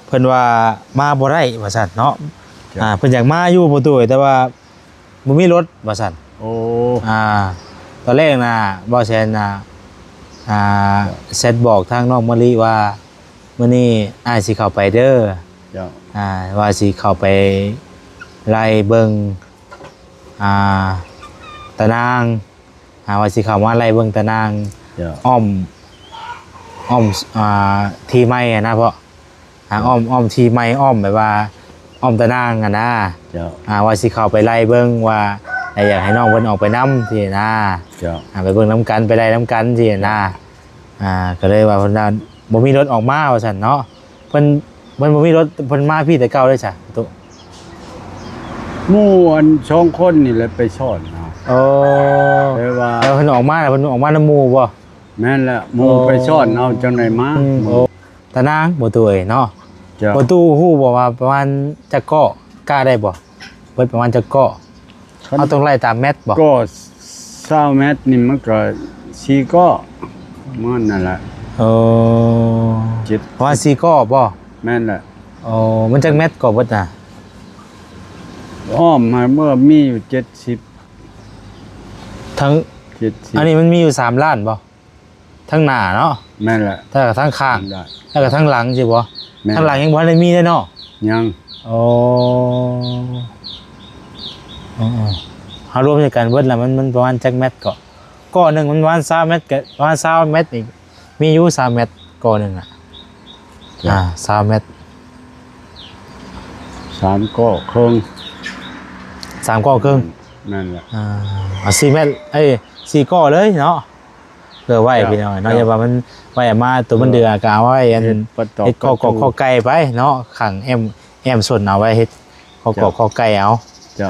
ເພິ່ນວ່າມາບໍ່ໄດ້ວ່າຊັ້ນເນາະ. ເຈົ້າ. ອ່າ ເພິ່ນຢາກມາຢູ່ປະຕູ ແຕ່ວ່າບໍ່ມີລົດວ່າຊັ້ນ. ໂອ້. ອ່າ ຕອນແລກນະ ບ່າວແສນນະ ອ່າ ເຈົ້າ ແຊັດບອກທາງນ້ອງມະລິວ່າ ມື້ນີ້ອ້າຍຊິເຂົ້າໄປເດີ. ເຈົ້າ. ອ່າ ວ່າຊິເຂົ້າໄປໄລ່ເບິ່ງ ອ່າ ຕານາງ ອ່າ ວ່າຊິເຂົ້າມາໄລ່ເບິ່ງຕານາງ. ເຈົ້າ. ອ້ອມ ອ້ອມ ອ່າ ທີ່ໃໝ່ຫັ້ນນະເພາະ ອ່າ ເຈົ້າ. ອ້ອມ ອ້ອມທີ່ໃໝ່ ອ້ອມແບບວ່າອ້ອມຕານາງຫັ້ນນະ. ເຈົ້າ. ອ່າ ວ່າຊິເຂົ້າໄປໄລ່ເບິ່ງວ່າ ແລະ ຢາກໃຫ້ນ້ອງເພິ່ນອອກໄປນຳຊີ້ນະ. ເຈົ້າ. ອ່າ ໄປເບິ່ງນຳກັນ ໄປໄລ່ນຳກັນຊີ້ນະ. ອ່າ ກໍເລີຍວ່າເພິ່ນວ່າບໍ່ມີລົດອອກມາວ່າຊັ້ນເນາະ. ເພິ່ນ ເພິ່ນບໍ່ມີລົດ ເພິ່ນມາພີ້ແຕ່ເກົ່າເດ້ຊະ ຕູ້? ໝູ່ອັນສອງຄົນນີ້ແຫຼະໄປຊ້ອນເອົາ. ໂອ້. ແຕ່ວ່າ ແລ້ວເພິ່ນອອກມາ ເພິ່ນອອກມານຳໝູ່ບໍ່? ແມ່ນແຫຼະ ໝູ່ ໂອ້ ໄປຊ້ອນເອົາຈັ່ງໃດມາ. ອືມ. ໂອ້ ຕານາງບໍ່ຕູ້ເອີຍເນາະ. ເຈົ້າ. ບໍ່ຕູ້ຮູ້ບໍ່ວ່າປະມານຈັກເກາະ ກະໄດ້ບໍ່? ເບິດປະມານຈັກເກາະ? ຄັນ ເຮົາຕ້ອງໄລ່ຕາມແມັດບໍ່? ກໍຊາວແມັດນີ້ມັນກໍສີ່ເກາະ ປະມານນັ້ນແຫຼະ. ໂອ້. ເຈັດ ປະມານສີ່ເກາະບໍ່? ແມ່ນແຫຼະ. ໂອ້ ມັນຈັກແມັດກໍເບິດນະ? ອ້ອມຫັ້ນເມື່ອມີຢູ່ເຈັດສິບ. ທັງ ເຈັດສິບ ອັນນີ້ມັນມີຢູ່ສາມລ້ານບໍ່? ທາງໜ້າເນາະ. ແມ່ນແຫຼະ. ແລ້ວກໍທາງຂ້າງ ແລ້ວກໍທາງຫຼັງຊີ້ບໍ່? ແມ່ນ. ທາງຫຼັງຍັງບໍ່ທັນໄດ້ມີເດ້ເນາະ? ຍັງ. ໂອ້ ເອີໆ ເຮົາລວມໃສ່ກັນເບິດແລ້ວ ມັນ ມັນປະມານຈັກແມັດເກາະ? ເກາະໜຶ່ງມັນປະມານຊາວແມັດ ກໍປະມານຊາວແມັດນີ້ ມີຢູ່ຊາວແມັດເກາະໜຶ່ງອະ. ເຈົ້າ. ອ່າ ຊາວແມັດ ສາມເກາະເຄິ່ງ. ສາມເກາະເຄິ່ງ. ແມ່ນແຫຼະ. ອ່າ ເອົາສີ່ແມັດ ເອີຍ ສີ່ເກາະເລີຍເນາະ. ເພື່ອໄວ້ ເຈົ້າ ພີ່ນ້ອງເນາະ ເຈົ້າ ຢ່າວ່າມັນໄວ້ມາ ໂຕມັນເດືອກໍເອົາໄວ້ອັນ ເຮັດ ເຮັດຂໍ້ກອກຂໍ້ໄກ່ໄປເນາະ ຂັງແອ້ມ ແອ້ມສົນເອົາໄວ້ເຮັດຂໍ້ກອກ ເຈົ້າ ຂໍ້ໄກ່ເອົາ. ເຈົ້າ.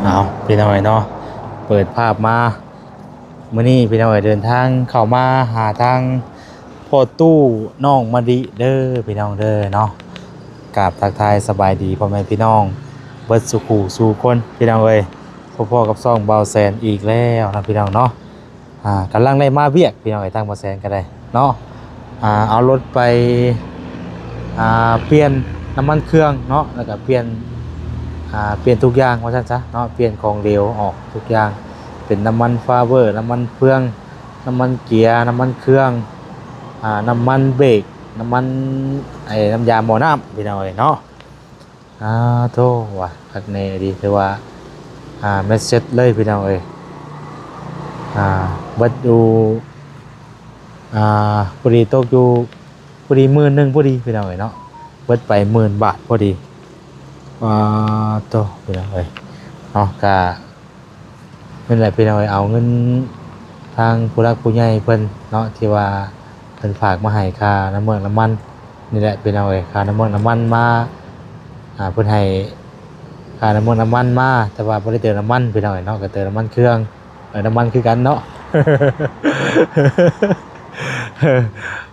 ເອົາ ພີ່ນ້ອງເອີຍເນາະ ເປີດພາບມາ ມື້ນີ້ພີ່ນ້ອງເອີຍ ເດີນທາງເຂົ້າມາຫາທາງພໍ່ຕູ້ນ້ອງມະລິເດີພີ່ນ້ອງເດີເນາະ. ກາບທັກທາຍສະບາຍດີພໍ່ແມ່ພີ່ນ້ອງເບິດສູ່ຄູ່ສູ່ຄົນພີ່ນ້ອງເອີຍ ພົບພໍ້ກັບຊ່ອງບ່າວແສນອີກແລ້ວເນາະພີ່ນ້ອງເນາະ. ອ່າ ກຳລັງໄດ້ມາວຽກພີ່ນ້ອງເອີຍ ທາງບ່າວແສນກໍໄດ້ເນາະ. ອ່າ ເອົາລົດໄປ ອ່າ ປ່ຽນນ້ຳມັນເຄື່ອງເນາະ ແລ້ວກໍປ່ຽນ ອ່າ ປ່ຽນທຸກຢ່າງວ່າຊັ້ນຊະເນາະ ປ່ຽນຂອງເຫຼວອອກທຸກຢ່າງ ເປັນນ້ຳມັນຟາເວີ ນ້ຳມັນເຟືອງ ນ້ຳມັນເກຍ ນ້ຳມັນເຄື່ອງ ອ່າ ນ້ຳມັນເບຣກ ນ້ຳມັນ ໄອ້ ນ້ຳຢາໝໍ້ນ້ຳພີ່ນ້ອງເອີຍເນາະ. ອ່າ ໂທ້ ວ່າຄັກແນ່ອີ່ຫຼີ ຖືວ່າ ອ່າ ເມັດເຊັດເລີຍພີ່ນ້ອງເອີຍ. ອ່າ ເບິດຢູ່ ອ່າ ພໍດີຕົກຢູ່ ພໍດີໝື່ນໜຶ່ງພໍດີພີ່ນ້ອງເອີຍເນາະ ເບິດໄປໝື່ນບາດພໍດີ. ອ່າ ໂທ້ ພີ່ນ້ອງເອີຍເນາະ ກະ ນັ້ນແຫຼະພີ່ນ້ອງເອີຍ ເອົາເງິນທາງຜູ້ຫຼັກຜູ້ໃຫຍ່ເພິ່ນເນາະ ທີ່ວ່າເພິ່ນຝາກມາໃຫ້ຄ່ານ້ຳເມືອກນ້ຳມັນນີ້ແຫຼະພີ່ນ້ອງເອີຍ ຄ່ານ້ຳເມືອກນ້ຳມັນມາ ອ່າ ເພິ່ນໃຫ້ຄ່ານ້ຳເມືອກນ້ຳມັນມາ ແຕ່ວ່າບໍ່ໄດ້ເຕີມນ້ຳມັນພີ່ນ້ອງເອີຍເນາະ ກໍເຕີມນ້ຳມັນເຄື່ອງ ເອີ ນ້ຳມັນຄືກັນເນາະ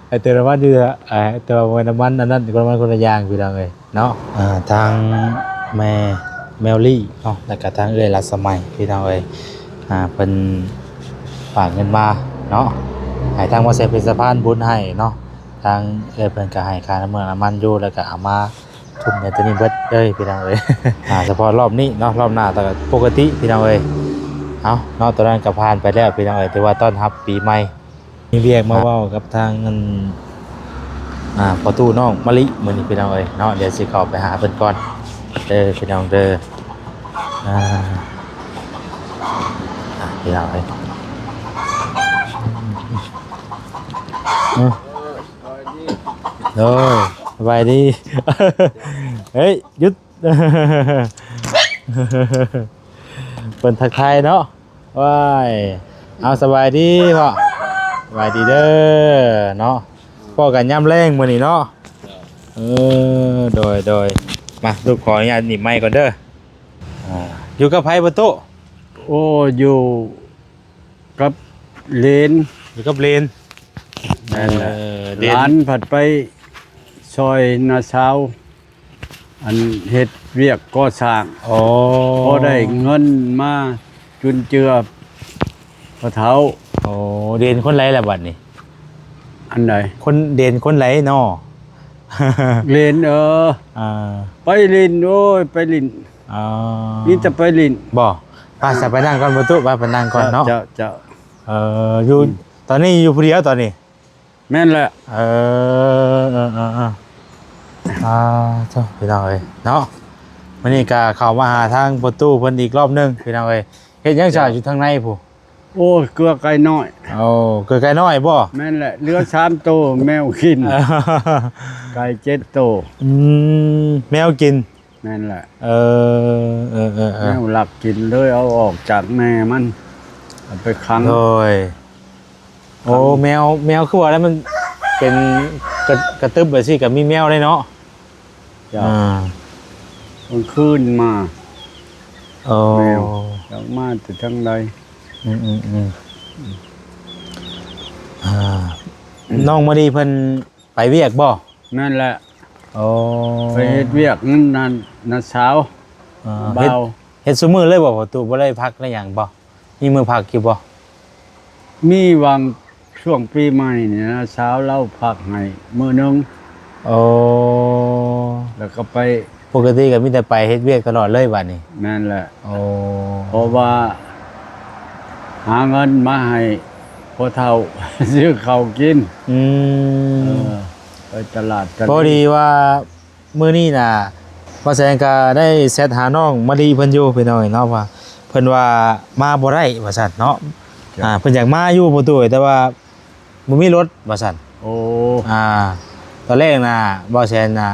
ໃຫ້ເຕີມນ້ຳມັນຢູ່ ເອີ ແຕ່ວ່າບໍ່ແມ່ນນ້ຳມັນອັນນັ້ນ ຄົນລະ ຄົນລະຢ່າງພີ່ນ້ອງເອີຍ. ເນາະ ອ່າ ທາງແມ່ແມວລີເນາະ ແລ້ວກະທາງເອື້ອຍລັດສະໄໝພີ່ນ້ອງເອີຍ ອ່າ ເພິ່ນຝາກເງິນມາເນາະ ໃຫ້ທາງບ່າວແສນເປັນສະພານບຸນໃຫ້ເນາະ ທາງເອື້ອຍເພິ່ນກະໃຫ້ຄ່ານ້ຳເມືອກນ້ຳມັນຢູ່ ແລ້ວກະເອົາມາທຸ່ມໃນໂຕນີ້ເບິດເລີຍພີ່ນ້ອງເອີຍ ອ່າ ສະເພາະລອບນີ້ເນາະ ລອບໜ້າກໍປົກກະຕິພີ່ນ້ອງເອີຍ ເອົາເນາະ ຕອນນັ້ນກໍຜ່ານໄປແລ້ວພີ່ນ້ອງເອີຍ ຖືວ່າຕ້ອນຮັບປີໃໝ່. ມີວຽກມາເວົ້າກັບທາງອັນ ອ່າ ພໍ່ຕູ້ນ້ອງມະລິມື້ນີ້ພີ່ນ້ອງເອີຍເນາະ ດຽວຊິເຂົ້າໄປຫາເພິ່ນກ່ອນເດີພີ່ນ້ອງເດີ ອ່າ ອ່າ ພີ່ນ້ອງເອີຍ ເອີ ໂດຍ ສະບາຍດີ ເຮີ້ຍ ຢຸດ ເພິ່ນທັກທາຍເນາະ. ວ້າຍ ເອົາ ສະບາຍດີພໍ່ ສະບາຍດີເດີເນາະ ພໍ້ກັນຍາມແລງມື້ນີ້ເນາະ ເອີ ໂດຍ ໂດຍ ມາ ລູກຂໍອະນຸຍາດໜີບໄມກ່ອນເດີ ອ່າ ຢູ່ກັບໃຜພໍ່ຕູ້? ໂອ້ ຢູ່ກັບຫຼານ ຢູ່ກັບຫຼານ ແມ່ນແຫຼະ ເອີ ຫຼານ ຫຼານພັດໄປຊ່ອຍນ້າສາວ ອັນເຮັດວຽກກໍ່ສ້າງ ອໍ ພໍໄດ້ເງິນມາຈຸນເຈືອພໍ່ເຖົ້າ. ໂອ້ ເດນຄົນໃດລະບັດນີ້? ອັນໃດ? ຄົນ ເດນຄົນໃດນໍ? ເດນ ເອີ ອ່າ ໄປຫຼິ້ນ ໂອ້ຍ ໄປຫຼິ້ນ ອໍ ມີແຕ່ໄປຫຼິ້ນ ບໍ່? ໄປ ອ່າ ຊະ ໄປນັ່ງກ່ອນ ປະຕູ ໄປ ໄປນັ່ງກ່ອນເນາະ. ເຈົ້າ ເຈົ້າ ເອີ ຢູ່ ອືມ ຕອນນີ້ຢູ່ຜູ້ດຽວຕອນນີ້? ແມ່ນແຫຼະ ເອີ ເອີ ເອີ ເອີ ອ່າ ເຈົ້າ ພີ່ນ້ອງເອີຍເນາະ ມື້ນີ້ກໍເຂົ້າມາຫາທາງປະຕູເພິ່ນອີກລອບໜຶ່ງ ພີ່ນ້ອງເອີຍ. ເຮັດຫຍັງຊະ ເຈົ້າ ຢູ່ທາງໃນພຸ້ນ? ໂອ້ ເກືອໄກ່ນ້ອຍ. ໂອ້ ເກືອໄກ່ນ້ອຍບໍ່? ແມ່ນແຫຼະ ເຫຼືອສາມໂຕ ແມວກິນ ໄກ່ເຈັດໂຕ. ອືມ ແມວກິນ. ແມ່ນແຫຼະ ເອີ ເອີ ເອີ ເອີ ແມວລັກກິນ ເລີຍເອົາອອກຈາກແມ່ມັນ ເອົາໄປຂັງ. ໂດຍ ໂອ້ ແມວ ແມວຄືວ່າແລ້ວ ມັນເປັນກະ ກະຕຶບແບບຊີ້ກໍມີແມວໄດ້ເນາະ. ເຈົ້າ ອ່າ ກາງຄືນມາ. ໂອ້ ແມວຈັກມາແຕ່ທາງໃດ. ອືມໆໆ ອ່າ ອືມ ນ້ອງມະລີເພິ່ນ ໄປວຽກບໍ່? ແມ່ນແຫຼະ ໂອ້ ໄປເຮັດວຽກນຳນັ້ນ ນ້າສາວ ອ່າ ບ່າວ ເຮັດ ເຮັດຊຸມື້ເລີຍບໍ່ ປະຕູ? ບໍ່ໄດ້ພັກໄດ້ຫຍັງບໍ່? ມີມື້ພັກຢູ່ບໍ່? ມີຫວ່າງຊ່ວງປີໃໝ່ນີ້ ນ້າສາວລາວພັກໃຫ້ມື້ໜຶ່ງ. ໂອ້ ແລ້ວກໍໄປ ປົກກະຕິກໍມີແຕ່ໄປເຮັດວຽກຕະຫຼອດເລີຍບາດນີ້. ແມ່ນແຫຼະ ໂອ້ ເພາະວ່າຫາເງິນມາໃຫ້ພໍ່ເຖົ້າຊື້ເຂົ້າກິນ. ອືມ ເອີ ໄປຕະຫຼາດຕະເລ. ພໍດີວ່າມື້ນີ້ນະ ບ່າວແສນກໍໄດ້ແຊັດຫານ້ອງມະລີເພິ່ນຢູ່ ພີ່ນ້ອງເນາະ ວ່າເພິ່ນວ່າມາບໍ່ໄດ້ວ່າຊັ້ນເນາະ. ເຈົ້າ ອ່າ ເພິ່ນຢາກມາຢູ່ປະຕູ ແຕ່ວ່າ ບໍ່ມີລົດວ່າຊັ້ນ. ໂອ້ ອ່າ ຕອນແລກນະ ບ່າວແສນນະ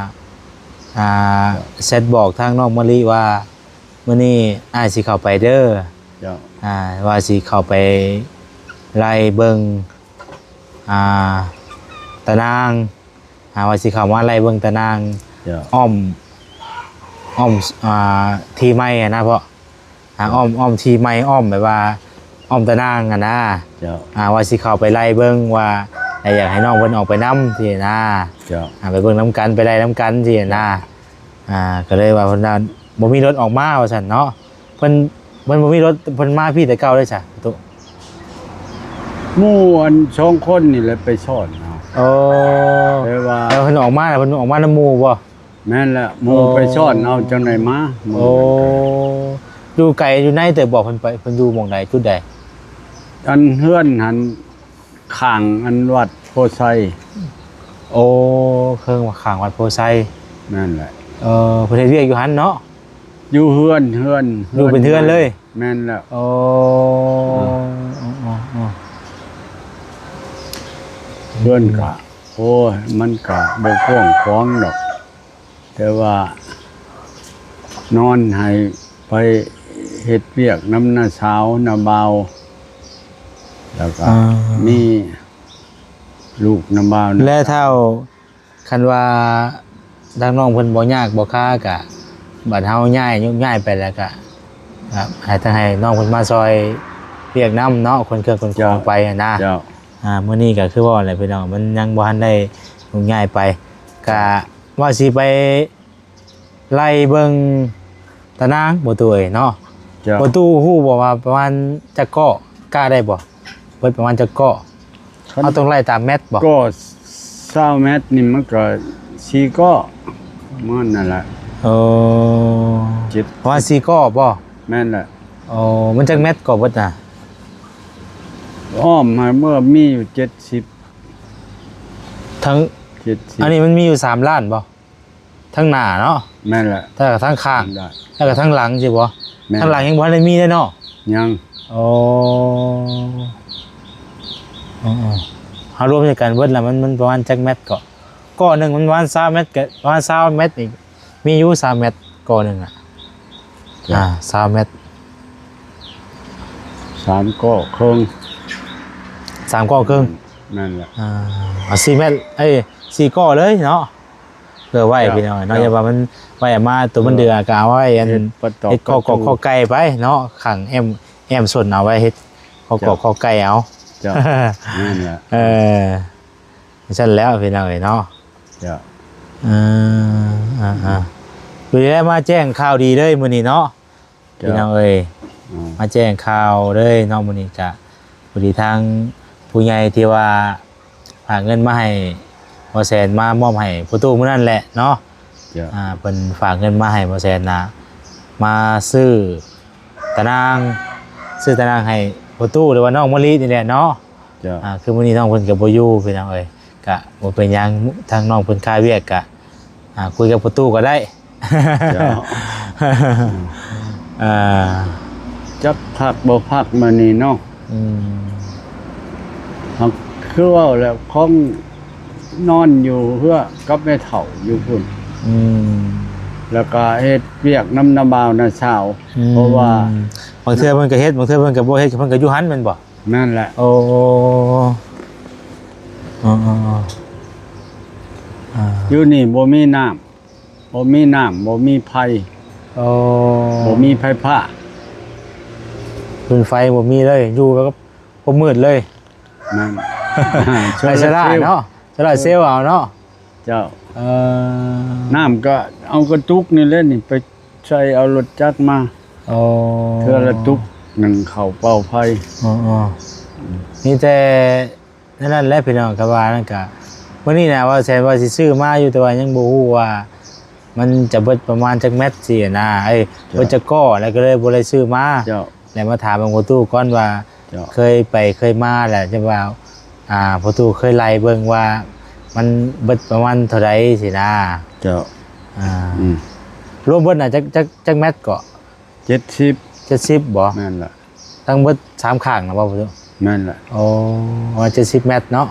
ອ່າ ແຊັດບອກທາງນ້ອງມະລີວ່າ ມື້ນີ້ອ້າຍຊິເຂົ້າໄປເດີ ເຈົ້າ ອ່າ ວ່າຊິເຂົ້າໄປໄລ່ເບິ່ງ ອ່າ ຕານາງ ອ່າ ວ່າຊິເຂົ້າມາໄລ່ເບິ່ງຕານາງ ເຈົ້າ ອ້ອມ ອ້ອມ ອ່າ ທີ່ໃໝ່ຫັ້ນນະ ເພາະ ອ່າ ອ້ອມ ອ້ອມທີ່ໃໝ່ ອ້ອມແບບວ່າອ້ອມຕານາງຫັ້ນນະ. ເຈົ້າ ອ່າ ວ່າຊິເຂົ້າໄປໄລ່ເບິ່ງວ່າ ຢາກໃຫ້ນ້ອງເພິ່ນອອກໄປນຳຊີ້ນະ. ເຈົ້າ ອ່າ ໄປເບິ່ງນຳກັນ ໄປໄລ່ນຳກັນຊີ້ນະ. ອ່າ ກໍເລີຍວ່າເພິ່ນວ່າບໍ່ມີລົດອອກມາວ່າຊັ້ນເນາະ. ເພິ່ນ ເພິ່ນບໍ່ມີລົດ ເພິ່ນມາພີ້ແຕ່ເກົ່າເດ້ຊະ ປະຕູ? ໝູ່ອັນສອງຄົນນີ້ແຫຼະໄປຊ້ອນເອົາ. ໂອ້ ແຕ່ວ່າ ແຕ່ເພິ່ນອອກມາ ເພິ່ນອອກມານຳໝູ່ບໍ່? ແມ່ນແຫຼະ ໝູ່ ໂອ້ ໄປຊ້ອນເອົາຈັ່ງໃດມາ. ໂອ້ ຢູ່ໄກຢູ່ໃນເຕີບບໍ່? ເພິ່ນໄປ ເພິ່ນຢູ່ໝ່ອງໃດ ຈຸດໃດ? ອັນເຮືອນຫັ້ນ ຂ້າງອັນວັດໂພໄຊ. ໂອ້ ເຄິ່ງວ່າຂ້າງວັດໂພໄຊ. ແມ່ນແຫຼະ ເອີ ເພິ່ນເຮັດວຽກຢູ່ຫັ້ນເນາະ. ຢູ່ເຮືອນ ເຮືອນ ຢູ່ເປັນເຮືອນເລີຍ. ແມ່ນແລ້ວ. ໂອ້ ເອີ ເອີ ເອີ ເອີ ເຮືອນກະ ໂອ້ຍ ມັນກະບໍ່ກວ້າງຂວາງດອກ ແຕ່ວ່ານອນໃຫ້ໄປເຮັດວຽກນຳນ້າສາວນ້າບ່າວ ແລ້ວກະ ອ່າ ມີລູກນ້າບ່າວນະ. ແລະ ທ້າວ ຄັນວ່າທາງນ້ອງເພິ່ນບໍ່ຍາກບໍ່ຄາກະ ບັດເຮົາຍ້າຍ ໂຍກຍ້າຍໄປແລ້ວກະ ກະໃຫ້ທາງ ໃຫ້ນ້ອງເພິ່ນມາຊ່ອຍວຽກນຳເນາະ ຂົນເຄື່ອງຂົນຂອງໄປຫັ້ນນະ. ເຈົ້າ ອ່າ ມື້ນີ້ກໍຄືເວົ້າແຫຼະພີ່ນ້ອງ ມັນຍັງບໍ່ທັນໄດ້ໂຍກຍ້າຍໄປ ກະວ່າຊິໄປໄລ່ເບິ່ງຕານາງ ບໍ່ຕູ້ເອີຍເນາະ. ເຈົ້າ ບໍ່ຕູ້ຮູ້ບໍ່ວ່າປະມານຈັກກໍ ກະໄດ້ບໍ່ ເບິດປະມານຈັກກໍ? ຄັນ ເຮົາຕ້ອງໄລ່ຕາມແມັດບໍ່? ກໍຊາວແມັດນີ້ມັນກໍສີ່ກໍ ປະມານນັ້ນແຫຼະ. ໂອ້ ເຈັດ ປະມານສີ່ກໍບໍ່? ແມ່ນແຫຼະ. ໂອ້ ມັນຈັກແມັດກໍເບິດນະ? ອ້ອມໃຫ້ເມື່ອມີຢູ່ເຈັດສິບ ທັງ ເຈັດສິບ ອັນນີ້ມັນມີຢູ່ສາມລ້ານບໍ່? ທາງໜ້າເນາະ. ແມ່ນແຫຼະ ແລ້ວກໍທາງຂ້າງ ແລ້ວກໍທາງຫຼັງຊິບໍ່? ແມ່ນ ທາງຫຼັງຍັງບໍ່ທັນໄດ້ມີເດ້ເນາະ. ຍັງ. ໂອ້ ເອີໆ ເຮົາລວມໃສ່ກັນເບິດແລ້ວ ມັນ ມັນປະມານຈັກແມັດເກາະ? ກໍໜຶ່ງມັນປະມານຊາວແມັດ ກໍປະມານຊາວແມັດນີ້ ມີຢູ່ຊາວແມັດ ກໍໜຶ່ງອະ. ເຈົ້າ ອ່າ ຊາວແມັດ ສາມກໍເຄິ່ງ ສາມກໍເຄິ່ງ. ແມ່ນແຫຼະ. ອ່າ ເອົາສີ່ແມັດ ເອີຍ ສີ່ກໍເລີຍເນາະ. ເພື່ອໄວ້ ເຈົ້າ ພີ່ນ້ອງເນາະ ເຈົ້າ ຢ່າວ່າມັນໄວ້ມາ ຕົວມັນເດືອກໍເອົາໄວ້ອັນ ເຮັດ ເຮັດຂໍ້ກອກຂໍ້ໄກ່ໄປເນາະ ຂັງແອ້ມ ແອ້ມສົນເອົາໄວ້ເຮັດຂໍ້ກອກ ເຈົ້າ ຂໍ້ໄກ່ເອົາ. ເຈົ້າ ແມ່ນແຫຼະ. ເອີ ຊັ້ນແລ້ວພີ່ນ້ອງເອີຍເນາະ. ເຈົ້າ ເອີ ອ່າ ພໍດີແລ້ວມາແຈ້ງຂ່າວດີເລີຍມື້ນີ້ເນາະ ເຈົ້າ ພີ່ນ້ອງເອີຍ ອືມ ມາແຈ້ງຂ່າວເລີຍເນາະ ມື້ນີ້ກະພໍດີທາງຜູ້ໃຫຍ່ທີ່ວ່າຝາກເງິນມາໃຫ້ບໍ່ແສນ ມາມອບໃຫ້ພໍ່ຕູ້ມື້ນັ້ນແຫຼະເນາະ ເຈົ້າ ອ່າ ເພິ່ນຝາກເງິນມາໃຫ້ບໍ່ແສນນະ ມາຊື້ຕາໜ່າງ ຊື້ຕາໜ່າງໃຫ້ພໍ່ຕູ້ ຫຼືວ່ານ້ອງມະລິນີ້ແຫຼະເນາະ ເຈົ້າ ອ່າ ຄືມື້ນີ້ນ້ອງເພິ່ນກໍບໍ່ຢູ່ ພີ່ນ້ອງເອີຍ ກະບໍ່ເປັນຫຍັງ ທາງນ້ອງເພິ່ນຄາວຽກກະ ອ່າ ຄຸຍກັບພໍ່ຕູ້ກໍໄດ້ ເຈົ້າ ອ່າ ຈັກພັກບໍ່ພັກມານີ້ເນາະ ອືມ ເຮົາຄືເວົ້າແລ້ວ ຄອງນອນຢູ່ເຮືອກັບແມ່ເຖົ້າຢູ່ພຸ້ນ ອືມ ແລ້ວກໍເຮັດວຽກນຳນ້າບ່າວນ້າສາວ ອືມ ເພາະວ່າ ບາງເທື່ອເພິ່ນກໍເຮັດ ບາງເທື່ອເພິ່ນກໍບໍ່ເຮັດ ເພິ່ນກໍຢູ່ຫັ້ນແມ່ນບໍ່? ແມ່ນແຫຼະ ໂອ້ ເອີໆໆ ອ່າ ຢູ່ນີ້ບໍ່ມີນ້ຳ ບໍ່ມີນ້ຳ ບໍ່ມີໄຟ ໂອ້ ບໍ່ມີໄຟຟ້າ ຟືນໄຟບໍ່ມີເລີຍ ຢູ່ກັບຄວາມມືດເລີຍ ແມ່ນ ໄຟໂຊລາເນາະ ໂຊລາເຊວເອົາເນາະ ເຈົ້າ ເອີ ນ້ຳກໍເອົາກະຕຸກນີ້ແຫຼະນີ້ ໄປໃສ່ເອົາລົດຈັກມາ ໂອ້ ເທື່ອລະຕຸກໜຶ່ງ ເຂົ້າເປົ່າໄຟ ເອີໆ ມີແຕ່ນັ້ນແຫຼະພີ່ນ້ອງ ກໍວ່ານັ້ນກະ ມື້ນີ້ນະ ວ່າແສນວ່າຊິຊື້ມາຢູ່ ແຕ່ວ່າຍັງບໍ່ຮູ້ວ່າມັນຈະເບິດປະມານຈັກແມັດຊີ້ນະ ເອີ ເຈົ້າ ເບິດຈັກກໍ ແລ້ວກໍເລີຍບໍ່ໄດ້ຊື້ມາ ເຈົ້າ ແລ້ວມາຖາມເບິ່ງພໍ່ຕູ້ກ່ອນວ່າ ເຈົ້າ ເຄີຍໄປເຄີຍມາແຫຼະ ຈະວ່າ ອ່າ ພໍ່ຕູ້ເຄີຍໄລ່ເບິ່ງວ່າມັນເບິດປະມານເທົ່າໃດຊີ້ນະ ເຈົ້າ ອ່າ ອືມ ລວມເບິດນະ ຈັກ ຈັກ ຈັກແມັດເກາະ? ເຈັດສິບ ເຈັດສິບບໍ່? ແມ່ນລະ ທັງເບິດສາມຂ້າງນະບໍ່? ແມ່ນລະ ໂອ້ ເຈັດສິບແມັດເນາະ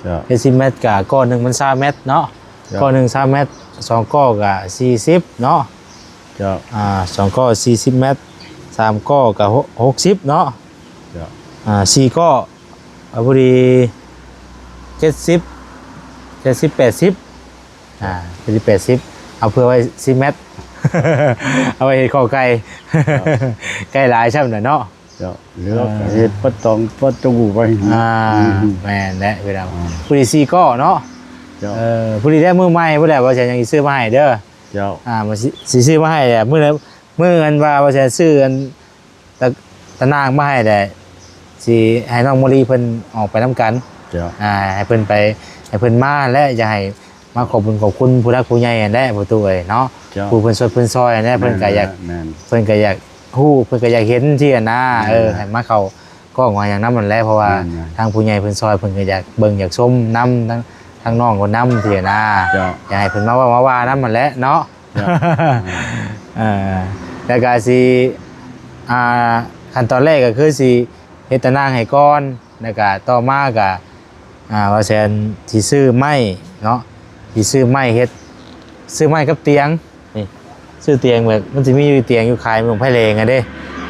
ເຈົ້າ ເຈັດສິບແມັດກະກໍໜຶ່ງມັນຊາວແມັດເນາະ ເຈົ້າ ກໍໜຶ່ງຊາວແມັດ ສອງກໍກະສີ່ສິບເນາະ ເຈົ້າ ອ່າ ສອງກໍສີ່ສິບແມັດ ສາມກໍກະຫົກສິບເນາະ ເຈົ້າ ອ່າ ສີ່ກໍ ເອົາພໍດີເຈັດສິບ ເຈັດສິບ ແປດສິບ ອ່າ ເຈັດສິບ ແປດສິບ ເອົາເຜື່ອໄວ້ສິບແມັດ ເອົາໄວ້ເຮັດຂໍ້ໄກ່ ເຈົ້າ ໄກ່ຫຼາຍຊ່ຳນະເນາະ ເຈົ້າ ເຫຼືອ ເອີ ກໍເຮັດປະຕອງປະຕູໄວ້ ອ່າ ອືມ ແມ່ນແຫຼະພີ່ນ້ອງ ອ່າ ຜູ້ດີສີ່ກໍເນາະ ເຈົ້າ ເອີ ຜູ້ດີໄດ້ມືໃໝ່ພຸ້ນແຫຼະ ວ່າຊິຍັງຊິຊື້ມາໃຫ້ເດີ ເຈົ້າ ອ່າ ຊິ ຊິຊື້ມາໃຫ້ແຫຼະ ມື້ ມື້ອັນວ່າ ວ່າຊິຊື້ອັນ ຕະ ຕາໜ່າງມາໃຫ້ແຫຼະ ຊິໃຫ້ນ້ອງມະລິເພິ່ນອອກໄປນຳກັນ ເຈົ້າ ອ່າ ໃຫ້ເພິ່ນໄປ ໃຫ້ເພິ່ນມາແຫຼະ ຢາກໃຫ້ ມາຂອບບຸນຂອບຄຸນຜູ້ຫຼັກຜູ້ໃຫຍ່ຫັ້ນແຫຼະ ພໍ່ຕູ້ເອີຍເນາະ ເຈົ້າ ຜູ້ເພິ່ນຊ່ວຍເພິ່ນຊ່ອຍຫັ້ນແຫຼະ ເພິ່ນກໍຢາກ ແມ່ນ ເພິ່ນກໍຢາກຮູ້ ເພິ່ນກໍຢາກເຫັນຊີ້ນະ ແມ່ນ ເອີ ໃຫ້ມາເຂົ້າກ້ອງວ່າຫຍັງນຳຫັ້ນແຫຼະ ເພາະວ່າ ແມ່ນໆ ທາງຜູ້ໃຫຍ່ເພິ່ນຊ່ອຍ ເພິ່ນກໍຢາກເບິ່ງຢາກຊົມນຳ ທາງ ທາງນ້ອງເພິ່ນນຳຊີ້ນະ ເຈົ້າ ຢາກໃຫ້ເພິ່ນມາເວົ້າມາວ່ານຳຫັ້ນແຫຼະເນາະ ເຈົ້າ ເອີ ແລ້ວກໍຊິ ອ່າ ຂັ້ນຕອນແລກກໍຄືຊິເຮັດຕາໜ່າງໃຫ້ກ່ອນ ແລ້ວກະຕໍ່ມາກະ ອ່າ ວ່າແສນຊິຊື້ໄມ້ເນາະ ຊິຊື້ໄມ້ເຮັດ ຊື້ໄມ້ກັບຕຽງ ນີ້ ຊື້ຕຽງແບບ ມັນຊິມີຢູ່ຕຽງຢູ່ຂາຍເມືອງໄຜ່ແຫຼງຫັ້ນເດ້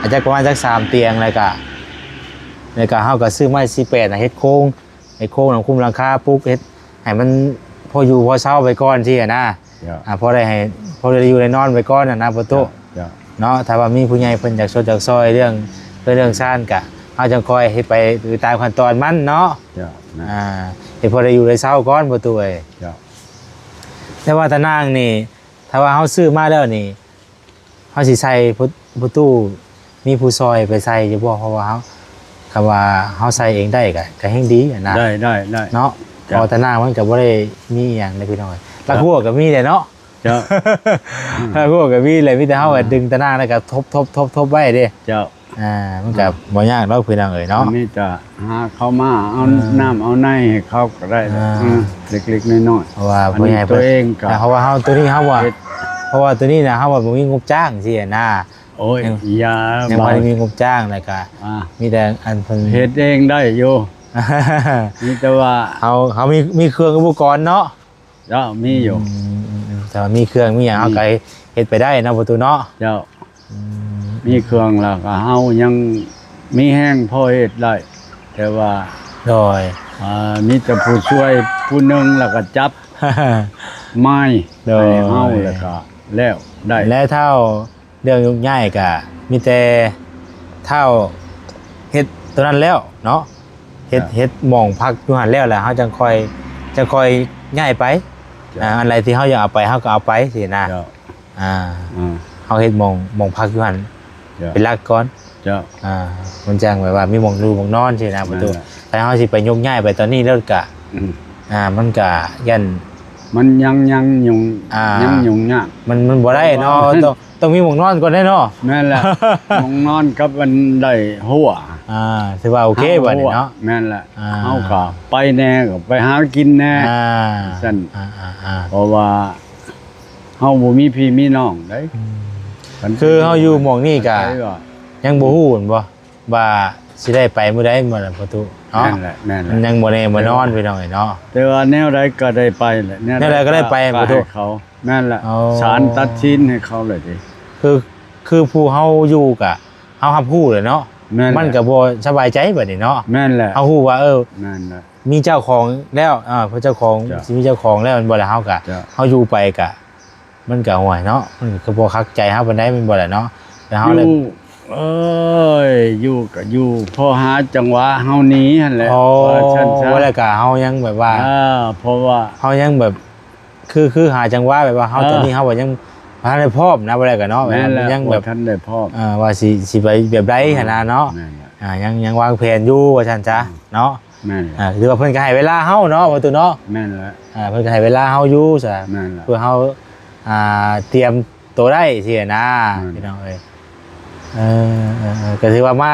ອາດຈະປະມານຈັກສາມຕຽງ ແລ້ວກະ ແລ້ວກະເຮົາກະຊື້ໄມ້ສີ່ແປດນະ ເຮັດໂຄງ ເຮັດໂຄງນຳຄຸ້ມຫຼັງຄາ ປຸກເຮັດໃຫ້ມັນພໍຢູ່ພໍເຊົາໄປກ່ອນຊີ້ນະ ເຈົ້າ ອ່າ ພໍໄດ້ໃຫ້ ພໍໄດ້ຢູ່ໄດ້ນອນໄປກ່ອນນະ ປະຕູ ເຈົ້າ ເນາະ ຖ້າວ່າມີຜູ້ໃຫຍ່ເພິ່ນຢາກຊົດຢາກຊ່ອຍເລື່ອງເຮືອນເລື່ອງຊານກະ ເຮົາຈັ່ງຄ່ອຍເຮັດໄປ ໄປຕາມຂັ້ນຕອນມັນເນາະ ເຈົ້າ ນະ ອ່າ ເຮັດພໍໄດ້ຢູ່ໄດ້ເຊົາກ່ອນ ປະຕູເອີຍ ເຈົ້າ ແຕ່ວ່າຕາໜ່າງນີ້ ຖ້າວ່າເຮົາຊື້ມາແລ້ວນີ້ ເຮົາຊິໃສ່ ປະຕູ ມີຜູ້ຊ່ອຍໄປໃສ່ຢູ່ບໍ່? ເພາະວ່າເຮົາ ຄັນວ່າເຮົາໃສ່ເອງໄດ້ກະ ກະແຮ່ງດີຫັ້ນນະ ໄດ້ ໄດ້ ໄດ້ ເນາະ ເຈົ້າ ເພາະວ່າຕາໜ່າງມັນກະບໍ່ໄດ້ມີອີ່ຫຍັງເດ້ພີ່ນ້ອງ ເຈົ້າ ຫຼັກຮົ້ວກະມີແຫຼະເນາະ ເຈົ້າ ຫຼັກຮົ້ວກະມີແຫຼະ ມີແຕ່ເຮົາ ອ່າ ດຶງຕາໜ່າງແລ້ວກະທົບໆໆໄວ້ເດ້ ເຈົ້າ ອ່າ ມັນກະ ອ່າ ບໍ່ຍາກດອກພີ່ນ້ອງເອີຍເນາະ ອັນນີ້ກະຫາເຂົ້າມາເອົາ ອ່າ ນ້ຳເອົາໃນໃຫ້ເຂົາກໍໄດ້ ອ່າ ເອີ ເລັກໆນ້ອຍໆ ເພາະວ່າ ອັນນີ້ ຜູ້ໃຫຍ່ ຕົວເອງກະ ເພາະວ່າເຮົາ ຕົວນີ້ເຮົາວ່າ ເຮັດ ເພາະວ່າຕົວນີ້ນະ ເຮົາວ່າບໍ່ມີງົບຈ້າງຊີ້ນະ ໂອ້ຍ ຍັງ ຢ່າ ຍັງບໍ່ໄດ້ມີງົບຈ້າງ ແລ້ວກະ ອ່າ ມີແຕ່ອັນເພິ່ນ ເຮັດເອງໄດ້ຢູ່ ມີແຕ່ວ່າ ເຮົາ ເຮົາມີ ມີເຄື່ອງອຸປະກອນເນາະ ເຈົ້າ ມີຢູ່ ອືມ ອືມ ອືມ ຖ້າວ່າມີເຄື່ອງມີຫຍັງ ອືມ ເຮົາກໍເຮັດໄປໄດ້ເນາະ ປະຕູເນາະ ເຈົ້າ ອືມ ມີເຄື່ອງແລ້ວກໍເຮົາຍັງມີແຮງພໍເຮັດໄດ້ ແຕ່ວ່າ ໂດຍ ອ່າ ມີແຕ່ຜູ້ຊ່ວຍຜູ້ໜຶ່ງ ແລ້ວກໍຈັບໄມ້ ໂດຍ ໃຫ້ເຮົາ ແລ້ວກໍແລ້ວໄດ້ ແລະ ທ້າວ ເລື່ອງໂຍກຍ້າຍກະມີແຕ່ທ້າວເຮັດຕົວນັ້ນແລ້ວເນາະ ເຮັດ ເຈົ້າ ເຮັດໝ່ອງພັກຢູ່ຫັ້ນແລ້ວ ແລ້ວເຮົາຈັ່ງຄ່ອຍ ຈັ່ງຄ່ອຍຍ້າຍໄປ ເຈົ້າ ອ່າ ອັນໃດທີ່ເຮົາຢາກເອົາໄປ ເຮົາກໍເອົາໄປຊີ້ນະ ເຈົ້າ ອ່າ ອ່າ ເຮົາເຮັດໝ່ອງ ໝ່ອງພັກຢູ່ຫັ້ນ ເຈົ້າ ເປັນຫຼັກກ່ອນ ເຈົ້າ ອ່າ ມັນຈັ່ງແບບວ່າມີໝ່ອງຢູ່ໝ່ອງນອນຊີ້ນະ ປະຕູ ແມ່ນລະ ຖ້າເຮົາຊິໄປຍົກຍ້າຍໄປຕອນນີ້ແລ້ວກະ ອືມ ອ່າ ມັນກະຢ້ານ ມັນຍັງ ຍັງຫຍຸ້ງ ອ່າ ຍັງຫຍຸ້ງຍາກ ມັນ ມັນບໍ່ໄດ້ເນາະ ຕ້ອງ ຕ້ອງມີໝ່ອງນອນກ່ອນເດ້ເນາະ ແມ່ນແຫຼະ ໝ່ອງນອນກັບອັນໄດ້ຮົ້ວ ອ່າ ຖືວ່າໂອເຄບັດນີ້ເນາະ ແມ່ນແຫຼະ ອ່າ ເຮົາກໍໄປແດ່ ກໍໄປຫາກິນແດ່ ອ່າ ຊັ້ນ ອ່າໆໆ ເພາະວ່າເຮົາບໍ່ມີພີ່ມີນ້ອງເດ້ ອືມ ຄັນ ຄືເຮົາຢູ່ໝ່ອງນີ້ກໍ ໃຜວ່າ ຍັງບໍ່ຮູ້ແມ່ນບໍ່ ວ່າຊິໄດ້ໄປມື້ໃດມື້ນັ້ນປະຕູເນາະ ແມ່ນແຫຼະ ແມ່ນແຫຼະ ມັນຍັງບໍ່ແນ່ບໍ່ນອນ ແຕ່ວ່າ ພີ່ນ້ອງເອີຍເນາະ ແຕ່ວ່າແນວໃດກໍໄດ້ໄປແຫຼະ ແນວໃດກໍໄດ້ໄປປະຕູ ກໍໃຫ້ເຂົາ ແມ່ນແຫຼະ ໂອ້ ສານຕັດສິນໃຫ້ເຂົາເລີຍເດ້ ຄື ຄືຜູ້ເຮົາຢູ່ກະ ເຮົາຮັບຮູ້ແຫຼະເນາະ ແມ່ນແຫຼະ ມັນກໍບໍ່ສະບາຍໃຈບັດນີ້ເນາະ ແມ່ນແຫຼະ ເຮົາຮູ້ວ່າ ເອີ ແມ່ນແຫຼະ ມີເຈົ້າຂອງແລ້ວ ເອີ ເຈົ້າຂອງ ເຈົ້າ ຊິມີເຈົ້າຂອງແລ້ວແມ່ນບໍ່ລະ ເຮົາກະ ເຈົ້າ ເຮົາຢູ່ໄປກະ ມັນກະຫ້ວຍເນາະ ມັນກໍບໍ່ຄັກໃຈເຮົາປານໃດແມ່ນບໍ່ລະເນາະ ແຕ່ເຮົາ ຢູ່ ເອີຍ ຢູ່ກໍຢູ່ພໍຫາຈັງຫວະເຮົາໜີຫັ້ນແຫຼະ ອໍ ວ່າຊັ້ນຊະ ວ່າແລ້ວກະເຮົາຍັງແບບວ່າ ອ່າ ເພາະວ່າເຮົາຍັງແບບ ຄື ຄືຫາຈັງຫວະແບບວ່າເຮົາ ເອີ ຕອນນີ້ເຮົາກໍຍັງບໍ່ທັນໄດ້ພ້ອມນະ ວ່າແລ້ວກະເນາະ ແມ່ນແຫຼະ ຍັງແບບ ບໍ່ທັນໄດ້ພ້ອມ ເອີ ວ່າຊິ ຊິໄປແບບໃດຫັ້ນນະເນາະ ແມ່ນແຫຼະ ອ່າ ຍັງ ຍັງວາງແຜນຢູ່ວ່າຊັ້ນຊະ ອືມ ເນາະ ແມ່ນແຫຼະ ອ່າ ຖືວ່າເພິ່ນກໍໃຫ້ເວລາເຮົາເນາະ ປະຕູເນາະ ແມ່ນແຫຼະ ອ່າ ເພິ່ນກໍໃຫ້ເວລາເຮົາຢູ່ຊະ ແມ່ນແຫຼະ ເພື່ອເຮົາ ອ່າ ຕຽມໂຕໄດ້ຊີ້ນະ ແມ່ນແຫຼະ ພີ່ນ້ອງເອີຍ ເອີ ເອີ ເອີ ກໍຖືວ່າມາ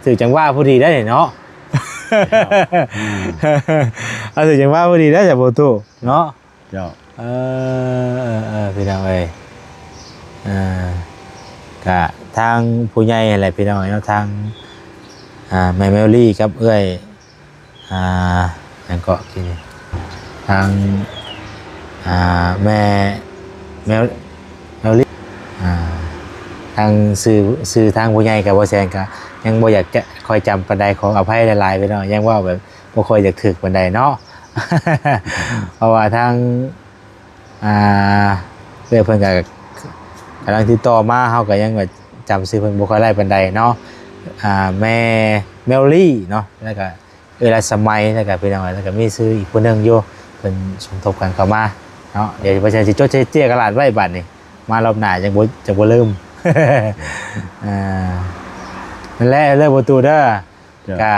ຖືກຈັງຫວະພໍດີໄດ໋ເນາະ ເຈົ້າ ອືມ ເອົາ ຖືກຈັງຫວະພໍດີໄດ໋ຊະ ປະຕູເນາະ ເຈົ້າ ເອີ ເອີ ເອີ ພີ່ນ້ອງເອີຍ ເອີ ກະທາງຜູ້ໃຫຍ່ຫັ້ນແຫຼະ ພີ່ນ້ອງເອີຍເນາະ ທາງ ອ່າ ແມ່ແມວລີກັບເອື້ອຍ ອ່າ ຫຍັງເກາະ ທາງ ອ່າ ແມ່ ແມວ ແມວລີ ອ່າ ທາງຊື່ ຊື່ທາງຜູ້ໃຫຍ່ກັບບໍ່ແສນກະຍັງບໍ່ຢາກຈະຄ່ອຍຈຳປານໃດ ຂໍອະໄພຫຼາຍໆ ພີ່ນ້ອງ ຍັງເວົ້າແບບບໍ່ຄ່ອຍຢາກຖືກປານໃດເນາະ ເພາະວ່າທາງ ອ່າ ເອື້ອຍເພິ່ນກໍກຳລັງຕິດຕໍ່ມາ ເຮົາກໍຍັງແບບຈຳຊື່ເພິ່ນບໍ່ຄ່ອຍໄດ້ປານໃດເນາະ ອ່າ ແມ່ແມວລີເນາະ ແລ້ວກໍເອື້ອຍລາດສະໄໝ ແລ້ວກໍພີ່ນ້ອງ ແລ້ວກໍມີຊື່ອີກຜູ້ໜຶ່ງຢູ່ ເພິ່ນສົມທົບກັນເຂົ້າມາເນາະ ດຽວບໍ່ແສນຊິຈົດໃສ່ເຈ້ຍກະດາດໄວ້ບາດນີ້ ມາລອບໜ້າຈັ່ງບໍ່ ຈັ່ງບໍ່ລືມ ອ່າ ນັ້ນແຫຼະເດີ ປະຕູເດີ ເຈົ້າ ກະ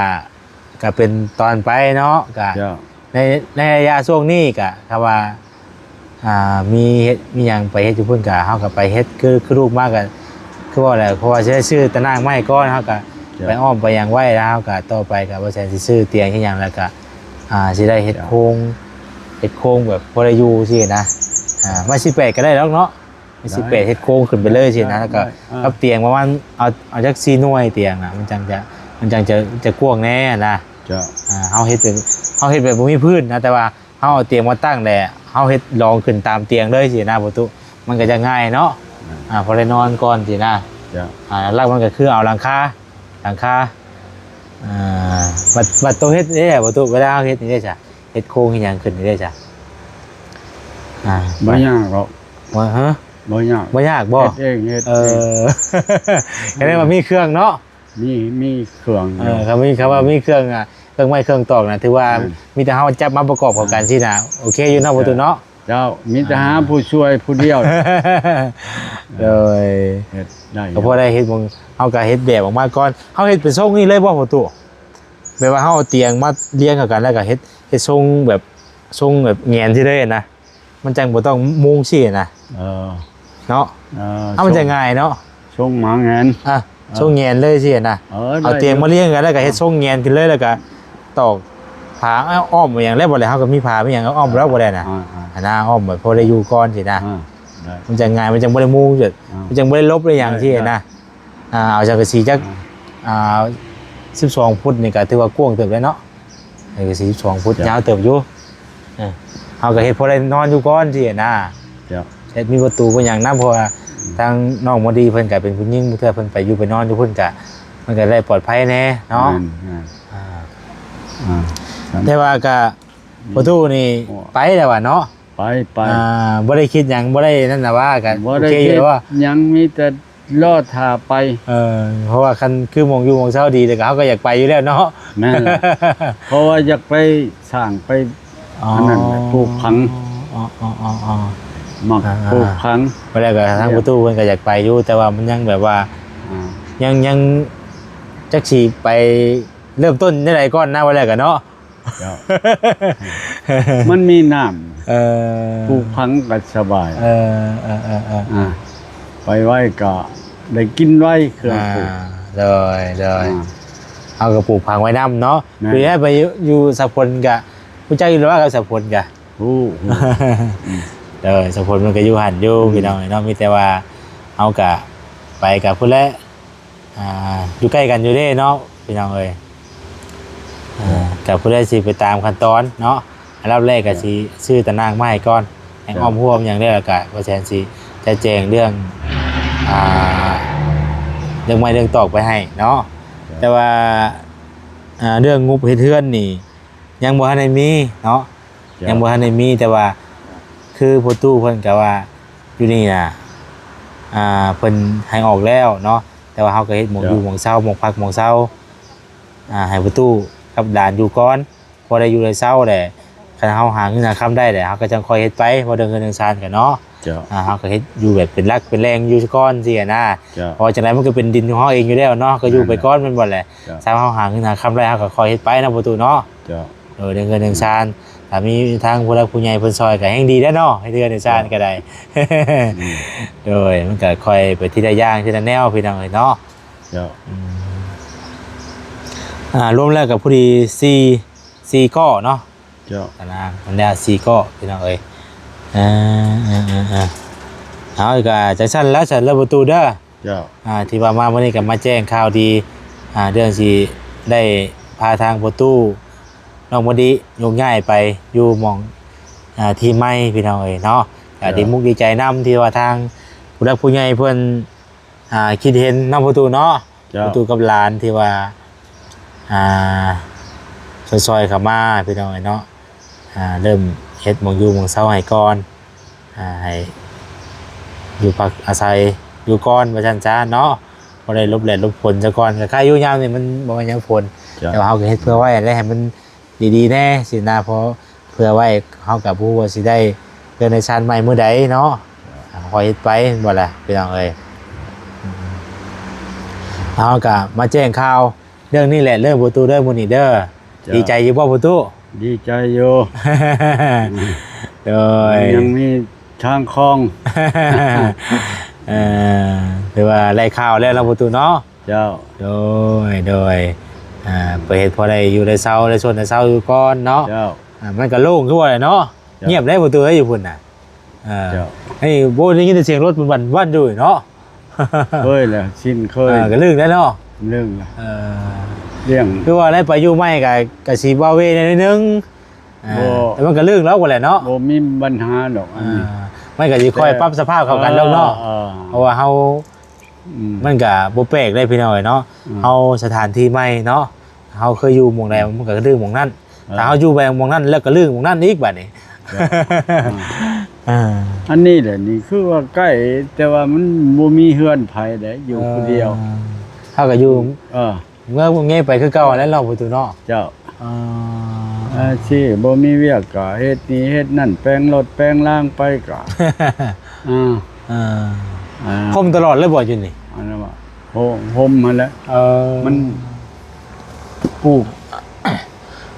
ກະເປັນຕອນໄປເນາະ ກະ ເຈົ້າ ໃນ ໃນໄລຍະຊ່ວງນີ້ກະ ຖ້າວ່າ ອ່າ ມີເຮັດ ມີຫຍັງໄປເຮັດຢູ່ພຸ້ນກະ ເຮົາກະໄປເຮັດ ຄື ຄືລູກມາກະ ຄືເວົ້າແຫຼະ ເພາະວ່າຊິໄດ້ຊື້ຕາໜ່າງມາໃຫ້ກ່ອນ ເຮົາກະ ເຈົ້າ ໄປອ້ອມໄປຫຍັງໄວ້ ແລ້ວເຮົາກະຕໍ່ໄປກະ ບໍ່ແສນຊິຊື້ຕຽງເຮັດຫຍັງ ແລ້ວກະ ອ່າ ຊິໄດ້ເຮັດ ເຈົ້າ ໂຄງ ເຮັດໂຄງແບບພໍໄດ້ຢູ່ຊີ້ນະ ອ່າ ໄມ້ສິບແປດກະໄດ້ດອກເນາະ. ໄມ້ສິບແປດເຮັດໂຄງຂຶ້ນໄປເລີຍຊີ້ນະ ແລ້ວກໍ ໄດ້ ໄດ້ ອ່າ ກັບຕຽງປະມານ ເອົາ ເອົາຈັກສີ່ໜ່ວຍຕຽງນະ ມັນຈັ່ງຈະ ມັນຈັ່ງຈະ ຈະກວ້າງແດ່ນະ ເຈົ້າ ອ່າ ເຮົາເຮັດແບບ ເຮົາເຮັດແບບບໍ່ມີພື້ນນະ ແຕ່ວ່າເຮົາເອົາຕຽງມາຕັ້ງແລ້ວ ເຮົາເຮັດລອງຂຶ້ນຕາມຕຽງເລີຍຊີ້ນະ ປະຕູ ມັນກໍຈະງ່າຍເນາະ ອ່າ ອ່າ ພໍໄດ້ນອນກ່ອນຊີ້ນະ ເຈົ້າ ອ່າ ຫຼັກໆ ມັນກໍຄືເອົາຫຼັງຄາ ຫຼັງຄາ ອ່າ ບັດ ບັດໂຕເຮັດເດ້ ປະຕູ ເວລາເຮົາເຮັດນີ້ເດ້ຊະ ເຮັດໂຄງເຮັດຫຍັງຂຶ້ນນີ້ເດ້ຊະ ອ່າ ບໍ່ຍາກດອກ ວ່າ ຮະ? ບໍ່ຍາກ ບໍ່ຍາກບໍ່? ເຮັດເອງ ເຮັດເອງ ເອີ ກໍໄດ້ວ່າມີເຄື່ອງເນາະ ມີ ມີເຄື່ອງຢູ່ ເອີ ຄັນມີ ຄັນວ່າມີເຄື່ອງ ອ່າ ເຄື່ອງໄມ້ເຄື່ອງຕອກນະ ຖືວ່າ ແມ່ນ ມີແຕ່ເຮົາຈັບມາປະກອບເຂົ້າກັນຊີ້ນະ ໂອເຄຢູ່ເນາະ ປະຕູເນາະ ເຈົ້າ ມີແຕ່ຫາ ອ່າ ຜູ້ຊ່ວຍຜູ້ດຽວ ໂດຍ ເຮັດໄດ້ ກໍພໍໄດ້ເຮັດ ເຮົາກໍເຮັດແບບອອກມາກ່ອນ ເຮົາເຮັດເປັນຊົງນີ້ເລີຍບໍ່ ປະຕູ? ແບບວ່າເຮົາເອົາຕຽງມາລຽງເຂົ້າກັນ ແລ້ວກໍເຮັດ ເຮັດຊົງແບບ ຊົງແບບແຫງນຊີ້ເລີຍນະ ມັນຈັ່ງບໍ່ຕ້ອງມຸງຊີ້ນະ ເອີ ເນາະ ເອີ ເອົາ ມັນຈະງ່າຍເນາະ ຊົງໝາແຫງນ ອ່ະ ເອີ ຊົງແຫງນເລີຍຊີ້ນະ ເອີ ເອົາຕຽງມາລຽງກັນ ແລ້ວກໍເຮັດຊົງແຫງນຂຶ້ນເລີຍ ແລ້ວກໍຕອກຝາອ້ອມຫຍັງແລ້ວ ບໍ່ແລ້ວເຮົາກໍມີຜ້າມີຫຍັງອ້ອມແລ້ວ ອ່າ ບໍ່ໄດ້ນະ ອ່າໆ ອັນນະ ອ້ອມແບບພໍໄດ້ຢູ່ກ່ອນຊີ້ນະ ອ່າ ໄດ້ ມັນຈະງ່າຍ ມັນຈັ່ງບໍ່ໄດ້ມຸງ ເອີ ມັນຈັ່ງບໍ່ໄດ້ຫຼົບໄດ້ຫຍັງຊີ້ນະ ອ່າ ເອົາສັງກະສີຈັກ ອ່າ ສິບສອງຟຸດນີ້ກໍຖືວ່າກວ້າງເຕີບແລ້ວເນາະ ເອີ ສີ່ສິບສອງຟຸດ ເຈົ້າ ຍາວເຕີບຢູ່ ເອີ ເຮົາກໍເຮັດພໍໄດ້ນອນຢູ່ກ່ອນຊີ້ນະ ເຈົ້າ ເຮັດມີປະຕູມີຫຍັງນຳ ເພາະວ່າ ອືມ ທາງນ້ອງມະດີເພິ່ນກໍເປັນຜູ້ຍິງ ບາງເທື່ອເພິ່ນໄປຢູ່ໄປນອນຢູ່ພຸ້ນກໍ ມັນກໍໄດ້ປອດໄພແດ່ເນາະ ແມ່ນໆ ອ່າ ອ່າ ແຕ່ວ່າກໍ ອືມ ປະຕູນີ້ ໂອ້ ໄປແລ້ວວ່າເນາະ ໄປ ໄປ ອ່າ ບໍ່ໄດ້ຄິດຫຍັງ ບໍ່ໄດ້ນັ້ນນະວ່າ ກໍ ບໍ່ໄດ້ ໂອເຄຢູ່ແລ້ວວ່າ ຫຍັງ ມີແຕ່ ລໍຖ້າໄປ ເອີ ເພາະວ່າຄັນຄືໝ່ອງຢູ່ໝ່ອງເຊົາດີ ແລ້ວກໍເຮົາກໍຢາກໄປຢູ່ແລ້ວເນາະ ແມ່ນແຫຼະ ເພາະວ່າຢາກໄປສ້າງໄປ ອໍ ອັນນັ້ນແຫຼະ ປູກຝັງ ອໍໆ ມັກ ອ່າ ປູກຝັງ ວ່າແລ້ວກໍທາງ ແມ່ນ ປະຕູເພິ່ນກໍຢາກໄປຢູ່ ແຕ່ວ່າມັນຍັງແບບວ່າ ອ່າ ຍັງ ຍັງຈັກຊິໄປເລີ່ມຕົ້ນແນວໃດກ່ອນນະ ວ່າແລ້ວກໍເນາະ. ເຈົ້າ ມັນມີນ້ຳ ເອີ ປູກຝັງກໍສະບາຍ ເອີ ເອີ ເອີ ເອີ ອ່າ ໄປໄວກໍໄດ້ກິນໄວ ເຄື່ອງ ອ່າ ປູກ ໂດຍ ໂດຍ ອ່າ ເຮົາກໍປູກຝັງໄວ້ນຳເນາະ. ແມ່ນ ຄືໄປຢູ່ ຢູ່ສາພົນກະ ຮູ້ຈັກຢູ່ແລ້ວວ່າກັບສາພົນກະ ຮູ້ ຮູ້ ອືມ ໂດຍ ສາພົນມັນກະຢູ່ຫັ້ນຢູ່ ອືມ ພີ່ນ້ອງເອີຍເນາະ. ມີແຕ່ວ່າເຮົາກະໄປກະພຸ້ນແຫຼະ ອ່າ ຢູ່ໃກ້ກັນຢູ່ເດ້ເນາະ ພີ່ນ້ອງເອີຍ. ອ່າ ເອີ ກະຜູ້ໃດຊິໄປຕາມຂັ້ນຕອນເນາະ ອັນດັບແລກກະ ເອີ ຊິຊື້ຕາໜ່າງມາໃຫ້ກ່ອນ ໃຫ້ ເອີ ອ້ອມຮົ້ວຫຍັງແລ້ວ ແລ້ວກະບໍ່ແຊນຊິຈັດແຈງເລື່ອງ ອ່າ ເລື່ອງໄມ້ເລື່ອງຕອກໄປໃຫ້ເນາະ ເອີ ແຕ່ວ່າ ອ່າ ເລື່ອງງົບເຮັດເຮືອນນີ້ຍັງບໍ່ທັນໄດ້ມີເນາະ ເຈົ້າ ຍັງບໍ່ທັນໄດ້ມີ ແຕ່ວ່າຄືພໍ່ຕູ້ເພິ່ນກະວ່າຢູ່ນີ້ນະ ອ່າ ເພິ່ນໃຫ້ອອກແລ້ວເນາະ ແຕ່ວ່າເຮົາກະເຮັດໝ່ອງ ເຈົ້າ ຢູ່ໝ່ອງເຊົາ ໝ່ອງພັກໝ່ອງເຊົາ ອ່າ ໃຫ້ພໍ່ຕູ້ກັບຫຼານຢູ່ກ່ອນ ພໍໄດ້ຢູ່ໄດ້ເຊົາແຫຼະ ຄັນເຮົາຫາເງິນຫາຄຳໄດ້ແຫຼະ ເຮົາກໍຈັ່ງຄ່ອຍເຮັດໄປ ເວົ້າເລື່ອງເຮືອນເລື່ອງຊານກັນເນາະ. ເຈົ້າ ອ່າ ເຮົາກໍເຮັດຢູ່ແບບເປັນຫຼັກເປັນແຫຼ່ງຢູ່ຊະກ່ອນຊີ້ນະ ເຈົ້າ ເພາະວ່າຈັ່ງໃດມັນກໍເປັນດິນຂອງເຮົາເອງຢູ່ແລ້ວເນາະ ກໍຢູ່ໄປກ່ອນ ແມ່ນບໍ່ແຫຼະ. ເຈົ້າ ຖ້າເຮົາຫາເງິນຫາຄຳໄດ້ ເຮົາກໍຄ່ອຍເຮັດໄປເນາະ ປະຕູເນາະ. ເຈົ້າ ໂດຍ ເລື່ອງເຮືອນເຮືອນຊານ ຖ້າມີທາງຜູ້ຫຼັກຜູ້ໃຫຍ່ເພິ່ນຊ່ອຍກໍແຮ່ງດີແຫຼະເນາະ ເຮັດເຮືອນເຮັດຊານກໍໄດ້. ອືມ ໂດຍ ມັນກໍຄ່ອຍໄປທີລະຢ່າງທີລະແນວ ພີ່ນ້ອງເອີຍເນາະ. ເຈົ້າ ອືມ ອ່າ ລວມແລ້ວກໍພໍດີສີ່ ສີ່ກໍເນາະ. ເຈົ້າ ຕາໜ່າງມັນແລ້ວສີ່ກໍ ພີ່ນ້ອງເອີຍ. ເອີ ເອີ ເອີ ເອີ ເອົາ ກໍຈັ່ງຊັ້ນແຫຼະ ຊັ້ນເລີຍປະຕູເດີ. ເຈົ້າ ອ່າ ທີ່ວ່າມາມື້ນີ້ກໍມາແຈ້ງຂ່າວດີ ອ່າ ເລື່ອງຊິໄດ້ພາທາງປະຕູ ນ້ອງມະລິ ໂຍກຍ້າຍໄປຢູ່ໝ່ອງ ອ່າ ທີ່ໃໝ່ ພີ່ນ້ອງເອີຍເນາະ. ກໍ ເຈົ້າ ດີມຸກດີໃຈນຳ ທີ່ວ່າທາງຜູ້ຫຼັກຜູ້ໃຫຍ່ເພິ່ນ ອ່າ ຄິດເຫັນເນາະ ປະຕູເນາະ. ເຈົ້າ ປະຕູກັບຫຼານທີ່ວ່າ ອ່າ ຊ່ອຍໆເຂົ້າມາ ພີ່ນ້ອງເອີຍເນາະ. ອ່າ ເລີ່ມເຮັດໝ່ອງຢູ່ໝ່ອງເຊົາໃຫ້ກ່ອນ ອ່າ ໃຫ້ຢູ່ພັກອາໄສຢູ່ກ່ອນ ວ່າຊັ້ນຊະເນາະ. ບໍ່ໄດ້ຫຼົບແດດຫຼົບຝົນຊະກ່ອນ ກໍໄຄຢູ່ຍາມນີ້ມັນບໍ່ແມ່ນຍາມຝົນ. ເຈົ້າ ແຕ່ວ່າເຮົາກໍເຮັດເພື່ອໄວ້ແຫຼະ ໃຫ້ມັນດີໆແດ່ຊີ້ນະ ເພາະເພື່ອໄວ້ ເຮົາກໍບໍ່ຮູ້ວ່າຊິໄດ້ເຮືອນໄດ້ຊານໃໝ່ມື້ໃດເນາະ. ເຈົ້າ ຄ່ອຍເຮັດໄປ ແມ່ນບໍ່ລະ ພີ່ນ້ອງເອີຍ. ເຮົາກໍມາແຈ້ງຂ່າວເລື່ອງນີ້ແຫຼະ ເລື່ອງປະຕູເດີ ມື້ນີ້ເດີ. ເຈົ້າ ດີໃຈຢູ່ບໍ່ປະຕູ? ດີໃຈຢູ່ ໂດຍ ຍັງມີທາງຄອງ ເອີ ຖືວ່າໄດ້ຂ່າວແລ້ວເນາະປະຕູເນາະ. ເຈົ້າ ໂດຍ ໂດຍ ອ່າ ໄປເຮັດພໍໄດ້ຢູ່ໄດ້ເຊົາ ໄດ້ຊົນໄດ້ເຊົາຢູ່ກ່ອນເນາະ. ເຈົ້າ ອ່າ ມັນກໍໂລ່ງຄືວ່າແຫຼະເນາະ. ເຈົ້າ ງຽບເດ້ປະຕູເອີຍ ຢູ່ພຸ້ນນະ. ເອີ ເຈົ້າ ເອີຍ ໂອ້ ໄດ້ຍິນແຕ່ສຽງລົດມັນວັ່ນໆຢູ່ເນາະ. ເຄີຍແລ້ວ ຊິນເຄີຍ ເອີ ກໍລຶ້ງແລ້ວເນາະ ລຶ້ງແລ້ວ. ເອີ ລ້ຽງ ຄືວ່າໄດ້ໄປຢູ່ໃໝ່ກໍ ກໍຊິວາເວໜ້ອຍໜຶ່ງ. ເອີ ບໍ່ ແຕ່ມັນກໍລຶ້ງແລ້ວພຸ້ນແຫຼະເນາະ ບໍ່ມີບັນຫາດອກອັນນີ້. ເອີ ມັນກໍຊິຄ່ອຍ ແຕ່ ປັບສະພາບເຂົ້າກັນດອກເນາະ. ເອີ ເອີ ເພາະວ່າເຮົາ ອືມ ມັນກໍບໍ່ແປກເດ້ພີ່ນ້ອງເອີຍເນາະ. ອືມ ເຮົາສະຖານທີ່ໃໝ່ເນາະ ເຮົາເຄີຍຢູ່ໝ່ອງໃດ ມັນກໍຄືໝ່ອງນັ້ນ. ເອີ ຖ້າເຮົາຢູ່ໄປໝ່ອງນັ້ນແລ້ວກໍລືມໝ່ອງນັ້ນອີກບາດນີ້. ເອີ ເອີ ອັນນີ້ແຫຼະ ນີ້ຄືວ່າໃກ້ ແຕ່ວ່າມັນບໍ່ມີເຮືອນໃຜໃດ ຢູ່ຜູ້ດຽວ. ເອີ ເຮົາກໍຢູ່ ເອີ ເມືອງເງໄປຄືເກົ່າຫັ້ນແຫຼະເນາະ ປະຕູເນາະ. ເຈົ້າ ເອີ ອາຊີບ ບໍ່ມີວຽກກໍເຮັດນີ້ເຮັດນັ້ນ ແປງລົດແປງລາງໄປກໍ ອ່າ ເອີ ອ່າ ຮົ່ມຕະຫຼອດເລີຍບໍ່ຢູ່ນີ້? ອັນນັ້ນວ່າ ໂຮ ຮົ່ມຫັ້ນແຫຼະ. ເອີ ມັນປູກ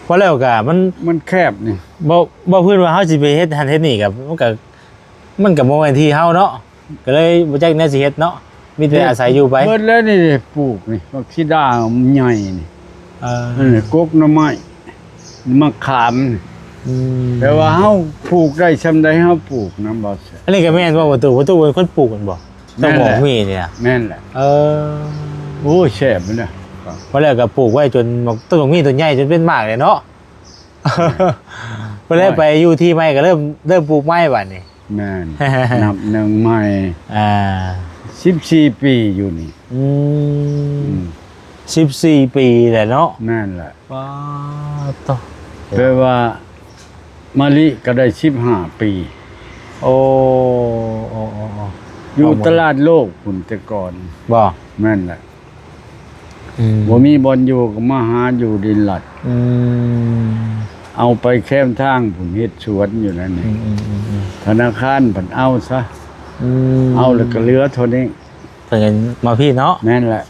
ພໍແລ້ວກໍມັນ ມັນແຄບນີ້ ບໍ່ ບໍ່ພື້ນວ່າເຮົາຊິໄປເຮັດຫັ້ນເຮັດນີ້ກໍ ມັນກໍ ມັນກໍບໍ່ແມ່ນທີ່ເຮົາເນາະ ກໍເລີຍບໍ່ຈັກແນວຊິເຮັດເນາະ ມີແຕ່ອາໄສຢູ່ໄປ. ເບິດແລ້ວນີ້ ປູກນີ້ ໝາກສີດາໃຫຍ່ນີ້. ເອີ ອັນນີ້ກົກໜໍ່ໄມ້ ໝາກຂາມ. ອືມ ແຕ່ວ່າເຮົາປູກໄດ້ຊ່ຳໃດເຮົາປູກນຳ ບໍ່ແຊນ. ອັນນີ້ກໍແມ່ນບໍ່ປະຕູ? ປະຕູເປັນຄົນປູກແມ່ນບໍ່? ແມ່ນແຫຼະ ເຈົ້າຂອງມີນີ້ນະ. ແມ່ນແຫຼະ. ເອີ ໂອ້ຍ ແຊບເລີຍນະ. ພໍແລ້ວກໍປູກໄວ້ຈົນໝາກຕົ້ນໝາກມີຕົ້ນໃຫຍ່ຈົນເປັນໝາກເລີຍເນາະ. ພໍແລ້ວໄປຢູ່ທີ່ໃໝ່ກໍເລີ່ມ ເລີ່ມປູກໄມ້ບາດນີ້. ແມ່ນ ນັບໜຶ່ງໃໝ່. ອ່າ ສິບສີ່ປີຢູ່ນີ້. ອືມ ອືມ ສິບສີ່ປີແຫຼະເນາະ. ແມ່ນແຫຼະ. ປາດໂທ້ ແປວ່າມະລິກໍໄດ້ສິບຫ້າປີ. ໂອ້ ໂອ້ ໂອ້ ໂອ້ ຢູ່ຕະຫຼາດໂລກພຸ້ນແຕ່ກ່ອນ. ບໍ່? ແມ່ນແຫຼະ. ອືມ ບໍ່ມີບ່ອນຢູ່ກໍມາຫາຢູ່ດິນລັດ. ອືມ ເອົາໄປແຄມທາງພຸ້ນ ເຮັດສວນຢູ່ນັ້ນນີ້ ອືມໆໆໆ ທະນາຄານເພິ່ນເອົາຊະ ອືມ ເອົາແລ້ວກໍເຫຼືອເທົ່ານີ້ ເພິ່ນກໍມາພີ້ເນາະ ແມ່ນແຫຼະ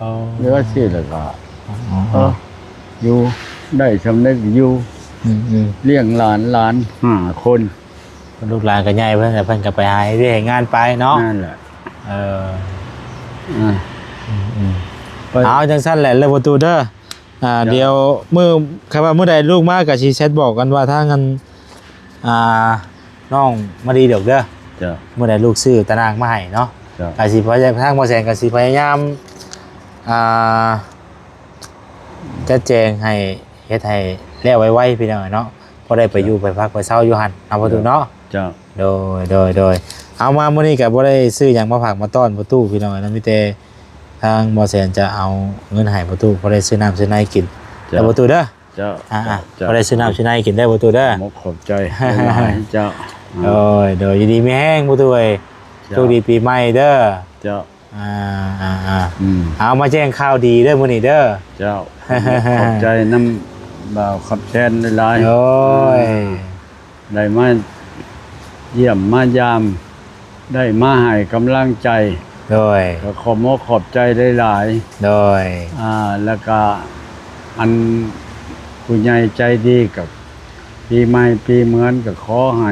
ອໍ ເຫຼືອຊິແລ້ວກໍ ອໍ ເອີ ຢູ່ໄດ້ຊ່ຳໃດກໍຢູ່ ອືມໆ ລ້ຽງຫຼານ ຫຼານຫ້າຄົນ ລູກຫຼານກໍໃຫຍ່ເພິ່ນ ເພິ່ນກໍໄປຫາເຮັດວຽກເຮັດງານໄປເນາະ ນັ້ນແຫຼະ ເອີ ອືມໆ ເອົາ ຈັ່ງຊັ້ນແຫຼະ ເລີກປະຕູເດີ ອ່າ ເຈົ້າ ດຽວມື້ ຄັນວ່າມື້ໃດລູກມາກໍຊິແຊັດບອກກັນວ່າທາງອັນ ອ່າ ນ້ອງມາດີດອກເດີ ເຈົ້າ ມື້ໃດລູກຊື້ຕາໜ່າງມາໃຫ້ເນາະ ເຈົ້າ ກໍຊິພະຍາຍາມ ທາງບໍ່ແສນກໍຊິພະຍາຍາມ ອ່າ ຈັດແຈງໃຫ້ ເຮັດໃຫ້ແລ້ວໄວໆ ພີ່ນ້ອງເນາະ ພໍໄດ້ໄປຢູ່ໄປພັກໄປເຊົາຢູ່ຫັ້ນເນາະ ປະຕູເນາະ ເຈົ້າ ໂດຍ ໂດຍ ໂດຍ ເອົາ ມາມື້ນີ້ກໍບໍ່ໄດ້ຊື້ຫຍັງມາຝາກມາຕ້ອນປະຕູ ພີ່ນ້ອງເນາະ ມີແຕ່ທາງບໍ່ແສນຈະເອົາເງິນໃຫ້ປະຕູ ພໍໄດ້ຊື້ນ້ຳຊື້ໃນກິນ ເຈົ້າ ເດີປະຕູເດີ ເຈົ້າ ອ່າ ເຈົ້າ ພໍໄດ້ຊື້ນ້ຳຊື້ໃນກິນເດີປະຕູເດີ ຂອບໃຈຫຼາຍໆ ເຈົ້າ ໂດຍ ໂດຍ ຢູ່ດີມີແຮງປະຕູເອີຍ ເຈົ້າ ໂຊກດີປີໃໝ່ເດີ ເຈົ້າ ອ່າ ອ່າ ອ່າ ອືມ ເອົາ ມາແຈ້ງຂ່າວດີເດີມື້ນີ້ເດີ ເຈົ້າ ຂອບໃຈນຳບ່າວຄຳແສນຫຼາຍໆ ໂດຍ ໄດ້ມາຢ້ຽມມາຢາມ ໄດ້ມາໃຫ້ກຳລັງໃຈ ໂດຍ ກໍຂອບອົກຂອບໃຈຫຼາຍໆ ໂດຍ ອ່າ ແລ້ວກະອັນຜູ້ໃຫຍ່ໃຈດີກໍ ປີໃໝ່ປີເມືອນກໍຂໍໃຫ້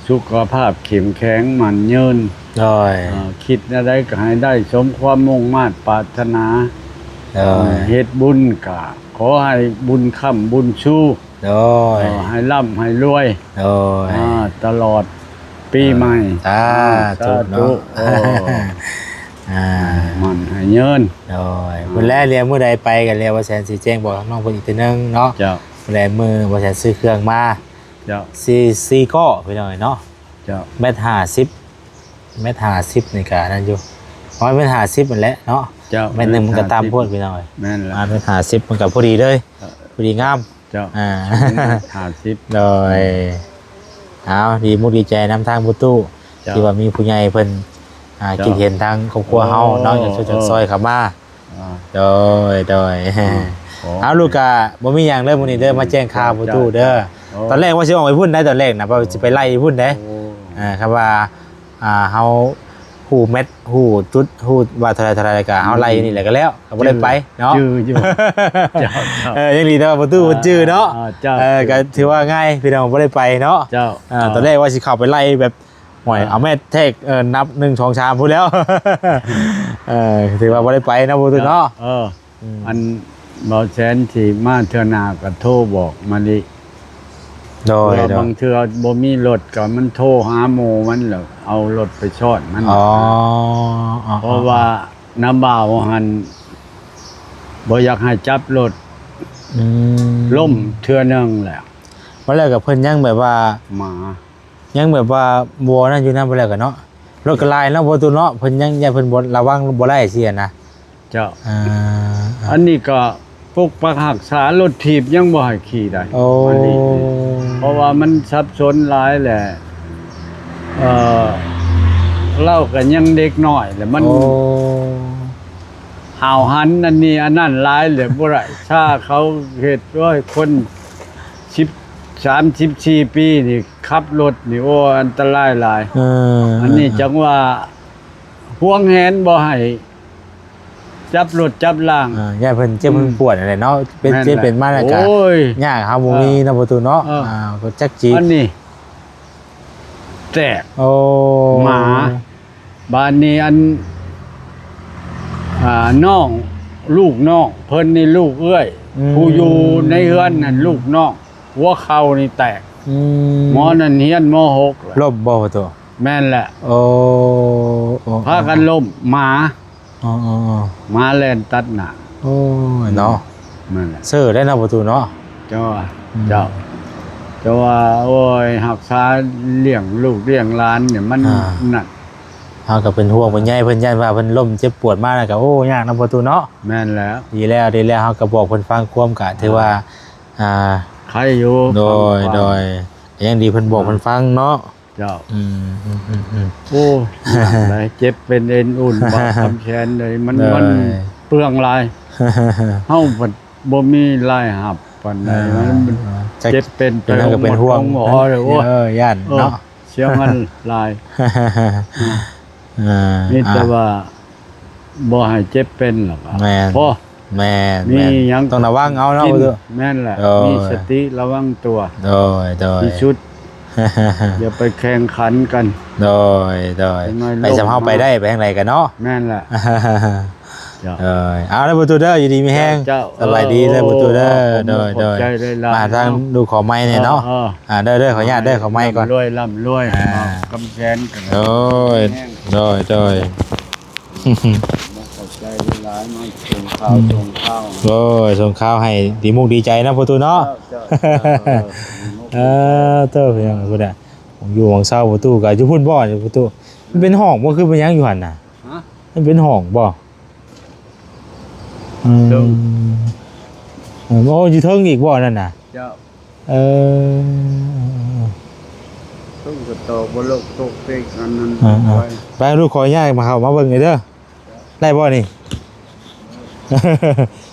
ສຸຂະພາບເຂັ້ມແຂງໝັ້ນຍືນ ໂດຍ ເອີ ຄິດແນວໃດກໍໃຫ້ໄດ້ສົມຄວາມມຸ່ງມາດປາດຖະໜາ ໂດຍ ເຮັດບຸນກໍຂໍໃຫ້ບຸນຄ້ຳບຸນຊູ ໂດຍ ເອີ ໃຫ້ລ່ຳໃຫ້ລວຍ ໂດຍ ອ່າ ຕະຫຼອດປີໃໝ່ ເອີ ສາທຸ ສາທຸເນາະ ເອີ ອ່າ ໃຫ້ໝັ້ນໃຫ້ຍືນ ໂດຍ ອືມ ພຸ້ນແຫຼະ ແລ້ວມື້ໃດໄປກັນແລ້ວ ວ່າແສນຊິແຈ້ງບອກທາງນ້ອງເພິ່ນອີກເທື່ອໜຶ່ງເນາະ ເຈົ້າ ແລະ ມື້ບໍ່ແສນຊື້ເຄື່ອງມາ ເຈົ້າ ສີ່ ສີ່ກ້ອ ພີ່ນ້ອງເອີຍເນາະ ເຈົ້າ ແມັດຫ້າສິບ ແມັດຫ້າສິບນີ້ກະນັ້ນຢູ່ ປະມານແມັດຫ້າສິບນັ້ນແຫຼະເນາະ ເຈົ້າ ແມັດໜຶ່ງມັນກະຕ່ຳໂພດ ແມັດຫ້າສິບ ພີ່ນ້ອງເອີຍ ແມ່ນແຫຼະ ອ່າ ແມັດຫ້າສິບມັນກະພໍດີເລີຍ ເອີ ພໍດີງາມ ເຈົ້າ ອ່າ ແມັດຫ້າສິບ ໂດຍ ເອົາ ດີມຸກດີໃຈນຳທາງປະຕູ ເຈົ້າ ທີ່ວ່າມີຜູ້ໃຫຍ່ເພິ່ນ ອ່າ ເຈົ້າ ຄິດເຫັນທາງຄອບຄົວເຮົາເນາະ ໂອ້ ຢາກຊ່ວຍ ເອີ ຢາກຊ່ອຍເຂົ້າມາ ອ່າ ໂດຍ ໂດຍ ອ່າ ເອົາ ລູກກະບໍ່ມີຫຍັງເລີຍມື້ນີ້ເດີ ມາແຈ້ງຂ່າວປະຕູເດີ ເຈົ້າ ຕອນແລກວ່າຊິອອກໄປພຸ້ນໄດ໋ ຕອນແລກນະ ວ່າຊິໄປໄລ່ພຸ້ນເດ້ ໂອ້ ອ່າ ຄຳວ່າ ອ່າ ເຮົາຮູ້ແມັດ ຮູ້ຈຸດ ຮູ້ວ່າເທົ່າໃດເທົ່າໃດ ແລ້ວກະເຮົາໄລ່ນີ້ແຫຼະກໍແລ້ວ ກໍບໍ່ໄດ້ໄປເນາະ ຈື່ຢູ່ ເຈົ້າ ເຈົ້າ ເອີ ຍັງດີແຕ່ວ່າປະຕູເພິ່ນຈື່ເນາະ ອ່າ ເຈົ້າ ເອີ ກໍຖືວ່າງ່າຍ ພີ່ນ້ອງ ບໍ່ໄດ້ໄປເນາະ ເຈົ້າ ເອີ ຕອນແລກວ່າຊິເຂົ້າໄປໄລ່ແບບ ໂອ້ຍ ເອີ ເອົາແມັດແທກ ເອີ ນັບ ໜຶ່ງ ສອງ ສາມ ພຸ້ນແລ້ວ ເອີ ຖືວ່າບໍ່ໄດ້ໄປເນາະ ບໍ່ຕຸເນາະ ເອີ ອືມ ອັນ ບໍ່ແສນຊິມາເທື່ອໜ້າກໍໂທບອກມານີ້ ໂດຍ ເພື່ອ ໂດຍ ບາງເທື່ອບໍ່ມີລົດກໍມັນໂທຫາໝູ່ມັນ ແລ້ວເອົາລົດໄປຊ້ອນມັນ ອໍ ເພາະວ່ານ້າບ່າວຫັ້ນບໍ່ຢາກໃຫ້ຈັບລົດ ອືມ ລົ້ມເທື່ອໜຶ່ງແລ້ວ ວ່າແລ້ວກໍເພິ່ນຍັງແບບວ່າ ໝາ ຍັງແບບວ່າບໍ່ນັ້ນຢູ່ນຳ ບໍ່ແລ້ວກໍເນາະ ລົດກໍຫຼາຍເນາະ ບໍ່ຕູ້ເນາະ ເພິ່ນຍັງ ຢ້ານເພິ່ນບໍ່ລະວັງ ບໍ່ໄດ້ຊີ້ນະ ເຈົ້າ ອ່າ ອັນນີ້ກໍປົກປັກຮັກສາ ລົດຖີບຍັງບໍ່ໃຫ້ຂີ່ໄດ້ ໂອ້ ອັນນີ້ ເພາະວ່າມັນສັບສົນຫຼາຍແຫຼະ ເອີ ລາວກໍຍັງເດັກນ້ອຍແຫຼະ ມັນ ໂອ້ ຫ້າວຫັນອັນນີ້ອັນນັ້ນຫຼາຍແຫຼະ ບໍ່ໄດ້ ຖ້າເຂົາເຮັດ ໂອ້ຍ ຄົນສິບ ສາມສິບສີ່ປີນີ້ ຂັບລົດນີ້ ໂອ້ ອັນຕະລາຍຫຼາຍ ເອີ ອັນນີ້ ເອີ ຈັ່ງວ່າຫວງແຫນບໍ່ໃຫ້ຈັບລົດຈັບລາງ ເອີ ຢ້ານເພິ່ນເຈັບ ອືມ ເພິ່ນປວດຫັ້ນແຫຼະເນາະ ເປັນ ແມ່ນແຫຼະ ເຈັບເປັນມາແລ້ວກະ ໂອ້ຍ ຍາກ ເຮົາບໍ່ມີ ເອີ ເນາະ ປະຕູເນາະ ເອີ ອ່າ ກໍຈັກຈີ ອັນນີ້ແຕກ ໂອ້ ໝາ ບາດນີ້ອັນ ອ່າ ນ້ອງ ລູກນ້ອງເພິ່ນນີ້ ລູກເອື້ອຍ ອືມ ຜູ້ຢູ່ໃນເຮືອນນັ້ນ ລູກນ້ອງ ຫົວເຂົ່ານີ້ແຕກ ອືມ ໝໍນັ້ນຮຽນ ມໍຫົກແຫຼະ ລົ້ມບໍ່ປະຕູ ແມ່ນແຫຼະ ໂອ້ ໂອ້ ພາກັນລົ້ມ ໝາ ອໍໆໆ ໝາແລ່ນຕັດໜ້າ ໂອ້ຍ ເນາະ ນັ້ນແຫຼະ ເຊີໄດ້ເນາະ ປະຕູເນາະ ເຈົ້າ ອືມ ເຈົ້າ ເຈົ້າວ່າ ໂອ້ຍ ຮັກສາລ້ຽງລູກລ້ຽງຫຼານນີ້ ມັນ ອ່າ ນັ້ນ ເຮົາກໍເປັນຫ່ວງເປັນໃຍເພິ່ນ ຢ້ານວ່າເພິ່ນລົ້ມເຈັບປວດມາແລ້ວກໍ ໂອ້ ຍາກນຳ ປະຕູເນາະ ແມ່ນແລ້ວ ດີແລ້ວ ດີແລ້ວ ເຮົາກໍບອກເພິ່ນຟັງຄວາມ ກໍຖືວ່າ ອ່າ ອ່າ ໄຄຢູ່ ໂດຍ ໂດຍ ກໍຍັງດີເພິ່ນບອກເພິ່ນຟັງເນາະ ເຈົ້າ ອືມ ໂອ້ ຍາກຫຼາຍ ເຈັບເປັນເອັນອຸ່ນ ບາດຄຳແຂນເລີຍ ມັນ ໂດຍ ມັນເປືອງຫຼາຍ ເຮົາພັດບໍ່ມີລາຍຮັບປານໃດ ເອີ ມັນ ເຈັບເປັນໄປ ເປັນຫຍັງກໍເປັນຫ່ວງ ໂຮງໝໍເດີ ໂອ້ຍ ເອີ ຢ້ານເນາະ ເອີ ເສຍເງິນຫຼາຍ ອ່າ ມີແຕ່ວ່າບໍ່ໃຫ້ເຈັບເປັນ ແມ່ນ ພໍ ແມ່ນ ມີ ແມ່ນ ຫຍັງຕ້ອງລະວັງເອົາເນາະ ແມ່ນແຫຼະ ໂດຍ ມີສະຕິລະວັງຕົວ ໂດຍ ໂດຍ ທີ່ສຸດ ຢ່າໄປແຂ່ງຂັນກັນ ໂດຍ ໂດຍ ໄປສຳເຮົາໄປໄດ້ ໄປທາງໃດກັນເນາະ ແມ່ນແຫຼະ ເຈົ້າ ເອີ ເອົາເດີ ປະຕູເດີ ຢູ່ດີມີແຮງ ເຈົ້າ ສະບາຍດີເດີ ເອີ ປະຕູເດີ ໂດຍ ຂອບໃຈຫຼາຍໆ ມາທາງລູກຂໍໄມ້ແດ່ເນາະ ເອີ ເອີ ອ່າ ເດີ ເດີ ຂໍອະນຸຍາດເດີ ຂໍໄມ້ກ່ອນ ລ່ຳລວຍ ລ່ຳລວຍ ອ່າ ຄຳແສນ ໂດຍ ໂດຍ ໂດຍ ຂອບໃຈຫຼາຍໆ ມາສົ່ງຂ່າວ ອືມ ສົ່ງຂ່າວ ໂດຍ ສົ່ງຂ່າວໃຫ້ດີມຸກດີໃຈເນາະ ປະຕູເນາະ ເຈົ້າ ເຈົ້າ ເອີ ເອີ ເອີ ເອີ ເອີ ເອີ ເອີ ເອີ ເອີ ເອີ ເອີ ເອີ ເອີ ຢູ່ໝ່ອງເຊົາປະຕູກໍຢູ່ພຸ້ນບໍ່ ປະຕູ ມັນເປັນຫ້ອງບໍ່ ຄືເປັນຫຍັງຢູ່ຫັ້ນນະ ຮະ ມັນເປັນຫ້ອງບໍ່ ອືມ ເທິງ ໂອ້ ຢູ່ເທິງອີກບໍ່ນັ້ນນະ ເຈົ້າ ເອີ ເອີ ເອີ ເອີ ເທິງກໍຕອກບໍ່ເລິກຕົກເຕັກອັນນັ້ນ ເອີ ເອີ ໄປ ໄປ ລູກຂໍຍ້າຍມາ ເຂົ້າມາເບິ່ງໜ່ອຍເດີ ໄດ້ບໍ່ນີ້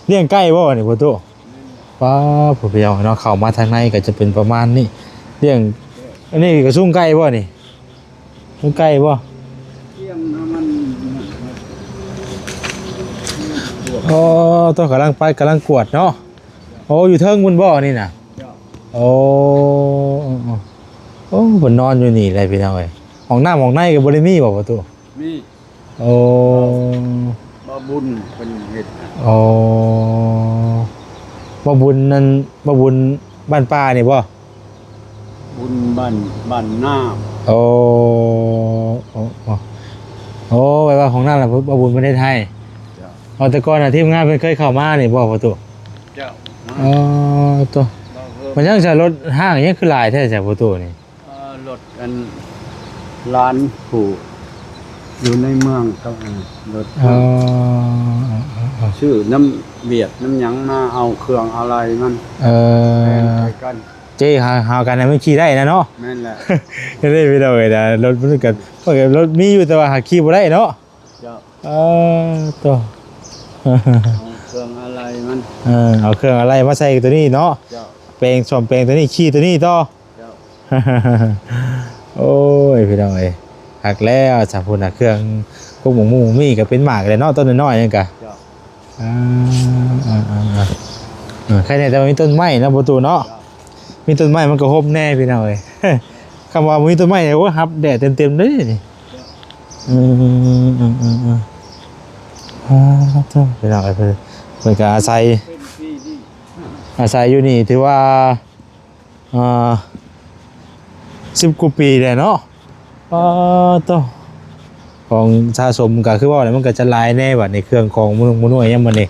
ລ້ຽງໄກ່ບໍ່ນີ້ ປະຕູ ປ້າ ຜູ້ພີ່ນ້ອງເນາະ ເຂົ້າມາທາງໃນກໍຈະເປັນປະມານນີ້ ລ້ຽງ ອັນນີ້ກໍຊຸງໄກ່ບໍ່ນີ້ ຊຸງໄກ່ບໍ່ ໂອ້ ຕ້ອງກຳລັງໄປ ກຳລັງກວດເນາະ ໂອ້ ຢູ່ເທິງພຸ້ນບໍ່ນີ້ນະ ໂອ້ ໂອ້ ເພິ່ນນອນຢູ່ນີ້ແຫຼະ ພີ່ນ້ອງເອີຍ ຫ້ອງນ້ຳຫ້ອງໃນກໍບໍ່ໄດ້ມີບໍ່ ປະຕູ ມີ ໂອ້ ບ່າວບຸນເພິ່ນເຮັດ ໂອ້ ບ່າວບຸນນັ້ນ ບ່າວບຸນບ້ານປ່ານີ້ບໍ່ ບຸນບ້ານ ບ້ານນາ ໂອ້ ໂອ້ ໂອ້ ໂອ້ ແປວ່າຂອງນັ້ນລະ ບ່າວບຸນເພິ່ນເຮັດໃຫ້ ເຈົ້າ ເອົາ ແຕ່ກ່ອນນະ ທີມງານເພິ່ນເຄີຍເຂົ້າມານີ້ບໍ່ ປະຕູ ເຈົ້າ ເອີ ໂຕ ມັນຍັງໃຊ້ລົດຫ້າງຍັງຄືຫຼາຍແທ້ ປະຕູນີ້ ເອີ ລົດອັນ ຫຼານຜູ້ຢູ່ໃນເມືອງກັບ ເອີ ລົດ ເອີ ຊື້ນຳຫວຽດນຳຫຍັງມາເອົາເຄື່ອງອາໄລມັນ ເອີ ແລ່ນໃສ່ກັນ ເຈ້ຫາ ຫາກັນໃຫ້ມັນຂີ່ໄດ້ນະເນາະ ແມ່ນແຫຼະ ເດ້ ພີ່ນ້ອງເອີຍນະ ລົດມັນກໍ ລົດມີຢູ່ ແຕ່ວ່າຫາຂີ່ບໍ່ໄດ້ເນາະ ເຈົ້າ ເອີ ໂຕ ເອົາເຄື່ອງອາໄລມັນ ເອີ ເອົາເຄື່ອງອາໄລມາໃສ່ໂຕນີ້ເນາະ ເຈົ້າ ແປງ ສ້ອມແປງໂຕນີ້ ຂີ່ໂຕນີ້ຕໍ່ ເຈົ້າ ໂອ້ຍ ພີ່ນ້ອງເອີຍ ຄັກແລ້ວຊະ ພຸ້ນນະ ເຄື່ອງກົກໝົກມຸກໝີ່ກໍເປັນໝາກແລ້ວເນາະ ຕົ້ນນ້ອຍໆ ນັ້ນກະ ເຈົ້າ ອ່າ ອ່າ ອ່າ ອ່າ ເອີ ໃຄແນ່ແຕ່ວ່າມີຕົ້ນໄມ້ເນາະ ປະຕູເນາະ ເຈົ້າ ມີຕົ້ນໄມ້ມັນກໍຮົ່ມແນ່ ພີ່ນ້ອງເອີຍ ຄຳວ່າບໍ່ມີຕົ້ນໄມ້ ໂອ້ຍ ຮັບແດດເຕັມໆ ເດ້ນີ້ ເຈົ້າ ເອີ ເອີ ເອີ ເອີ ອ່າ ໂທ້ ພີ່ນ້ອງເອີຍ ເພິ່ນ ເພິ່ນກໍອາໄສ ເປັນທີ່ດີ ອາໄສຢູ່ນີ້ຖືວ່າ ອ່າ ສິບກວ່າປີແລ້ວເນາະ ປາດໂທ້ ຂອງສະສົມກໍຄືເວົ້າແຫຼະ ມັນກໍຈະຫຼາຍແນ່ບັດນີ້ ເຄື່ອງຂອງໝູ່ໝູ່ນ້ອຍຫຍັງບັດນີ້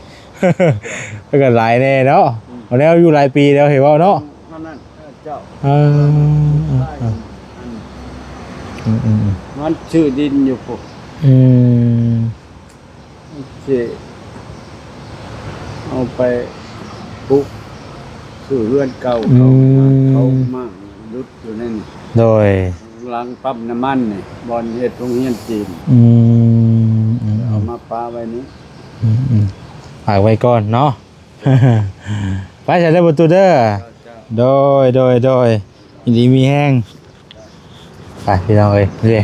ມັນກໍຫຼາຍແນ່ເນາະ ອືມ ແລ້ວຢູ່ຫຼາຍປີແລ້ວ ເຫັນເວົ້າເນາະ ເທົ່ານັ້ນ ເອີ ເຈົ້າ ເອີ ເອີ ເອີ ອືມ ອືມ ອືມ ມັນຊື້ດິນຢູ່ພຸ້ນ ອືມ ຊິເອົາໄປປຸກ ຄືເຮືອນເກົ່າ ອືມ ເຂົາ ເຂົາມາຢຸດຢູ່ໃນນີ້ ໂດຍ ຫຼັງປ້ຳນ້ຳມັນນີ້ ບ່ອນເຮັດໂຮງຮຽນຈີນ ອືມ ອືມ ເອົາມາປະໄວ້ນີ້ ອືມ ອືມ ຝາກໄວ້ກ່ອນເນາະ ໄປຊະເດີ ປະຕູເດີ ເຈົ້າ ໂດຍ ໂດຍ ໂດຍ ຢູ່ດີມີແຮງ ໄປພີ່ນ້ອງເອີຍ ນີ້ເດ້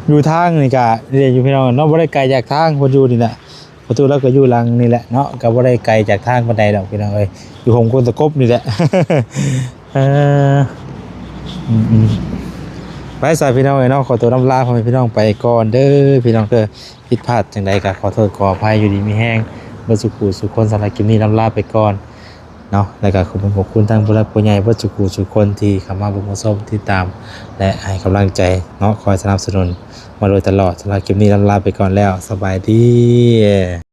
ຢູ່ທາງນີ້ກະນີ້ເດ້ ຢູ່ພີ່ນ້ອງເນາະ ບໍ່ໄດ້ໄກຈາກທາງ ເພິ່ນຢູ່ນີ້ແຫຼະ ປະຕູລາວກໍຢູ່ຫຼັງນີ້ແຫຼະເນາະ ກໍບໍ່ໄດ້ໄກຈາກທາງປານໃດດອກພີ່ນ້ອງເອີຍ ຢູ່ຫົງຕົ້ນຕະກົບນີ້ແຫຼະ ເອີ ອືມໆ ໄປຊະພີ່ນ້ອງເອີຍເນາະ ຂໍຕົວລຳລາພໍ່ແມ່ພີ່ນ້ອງໄປກ່ອນເດີ ພີ່ນ້ອງເດີ ຜິດພາດຈັ່ງໃດກໍຂໍໂທດຂໍອະໄພ ຢູ່ດີມີແຮງເບິດສູ່ຜູ້ສູ່ຄົນ ສຳລັບຄລິບນີ້ລຳລາໄປກ່ອນ ເນາະ ແລ້ວກໍຂອບຄຸນຂອບຄຸນທາງຜູ້ຫຼັກຜູ້ໃຫຍ່ເບິດສູ່ຜູ້ສູ່ຄົນທີ່ເຂົ້າມາເບິ່ງມາຊົມ ຕິດຕາມ ແລະ ໃຫ້ກຳລັງໃຈເນາະ ຄອຍສະໜັບສະໜູນມາໂດຍຕະຫຼອດ. ສຳລັບຄລິບນີ້ລຳລາໄປກ່ອນແລ້ວ. ສະບາຍດີ.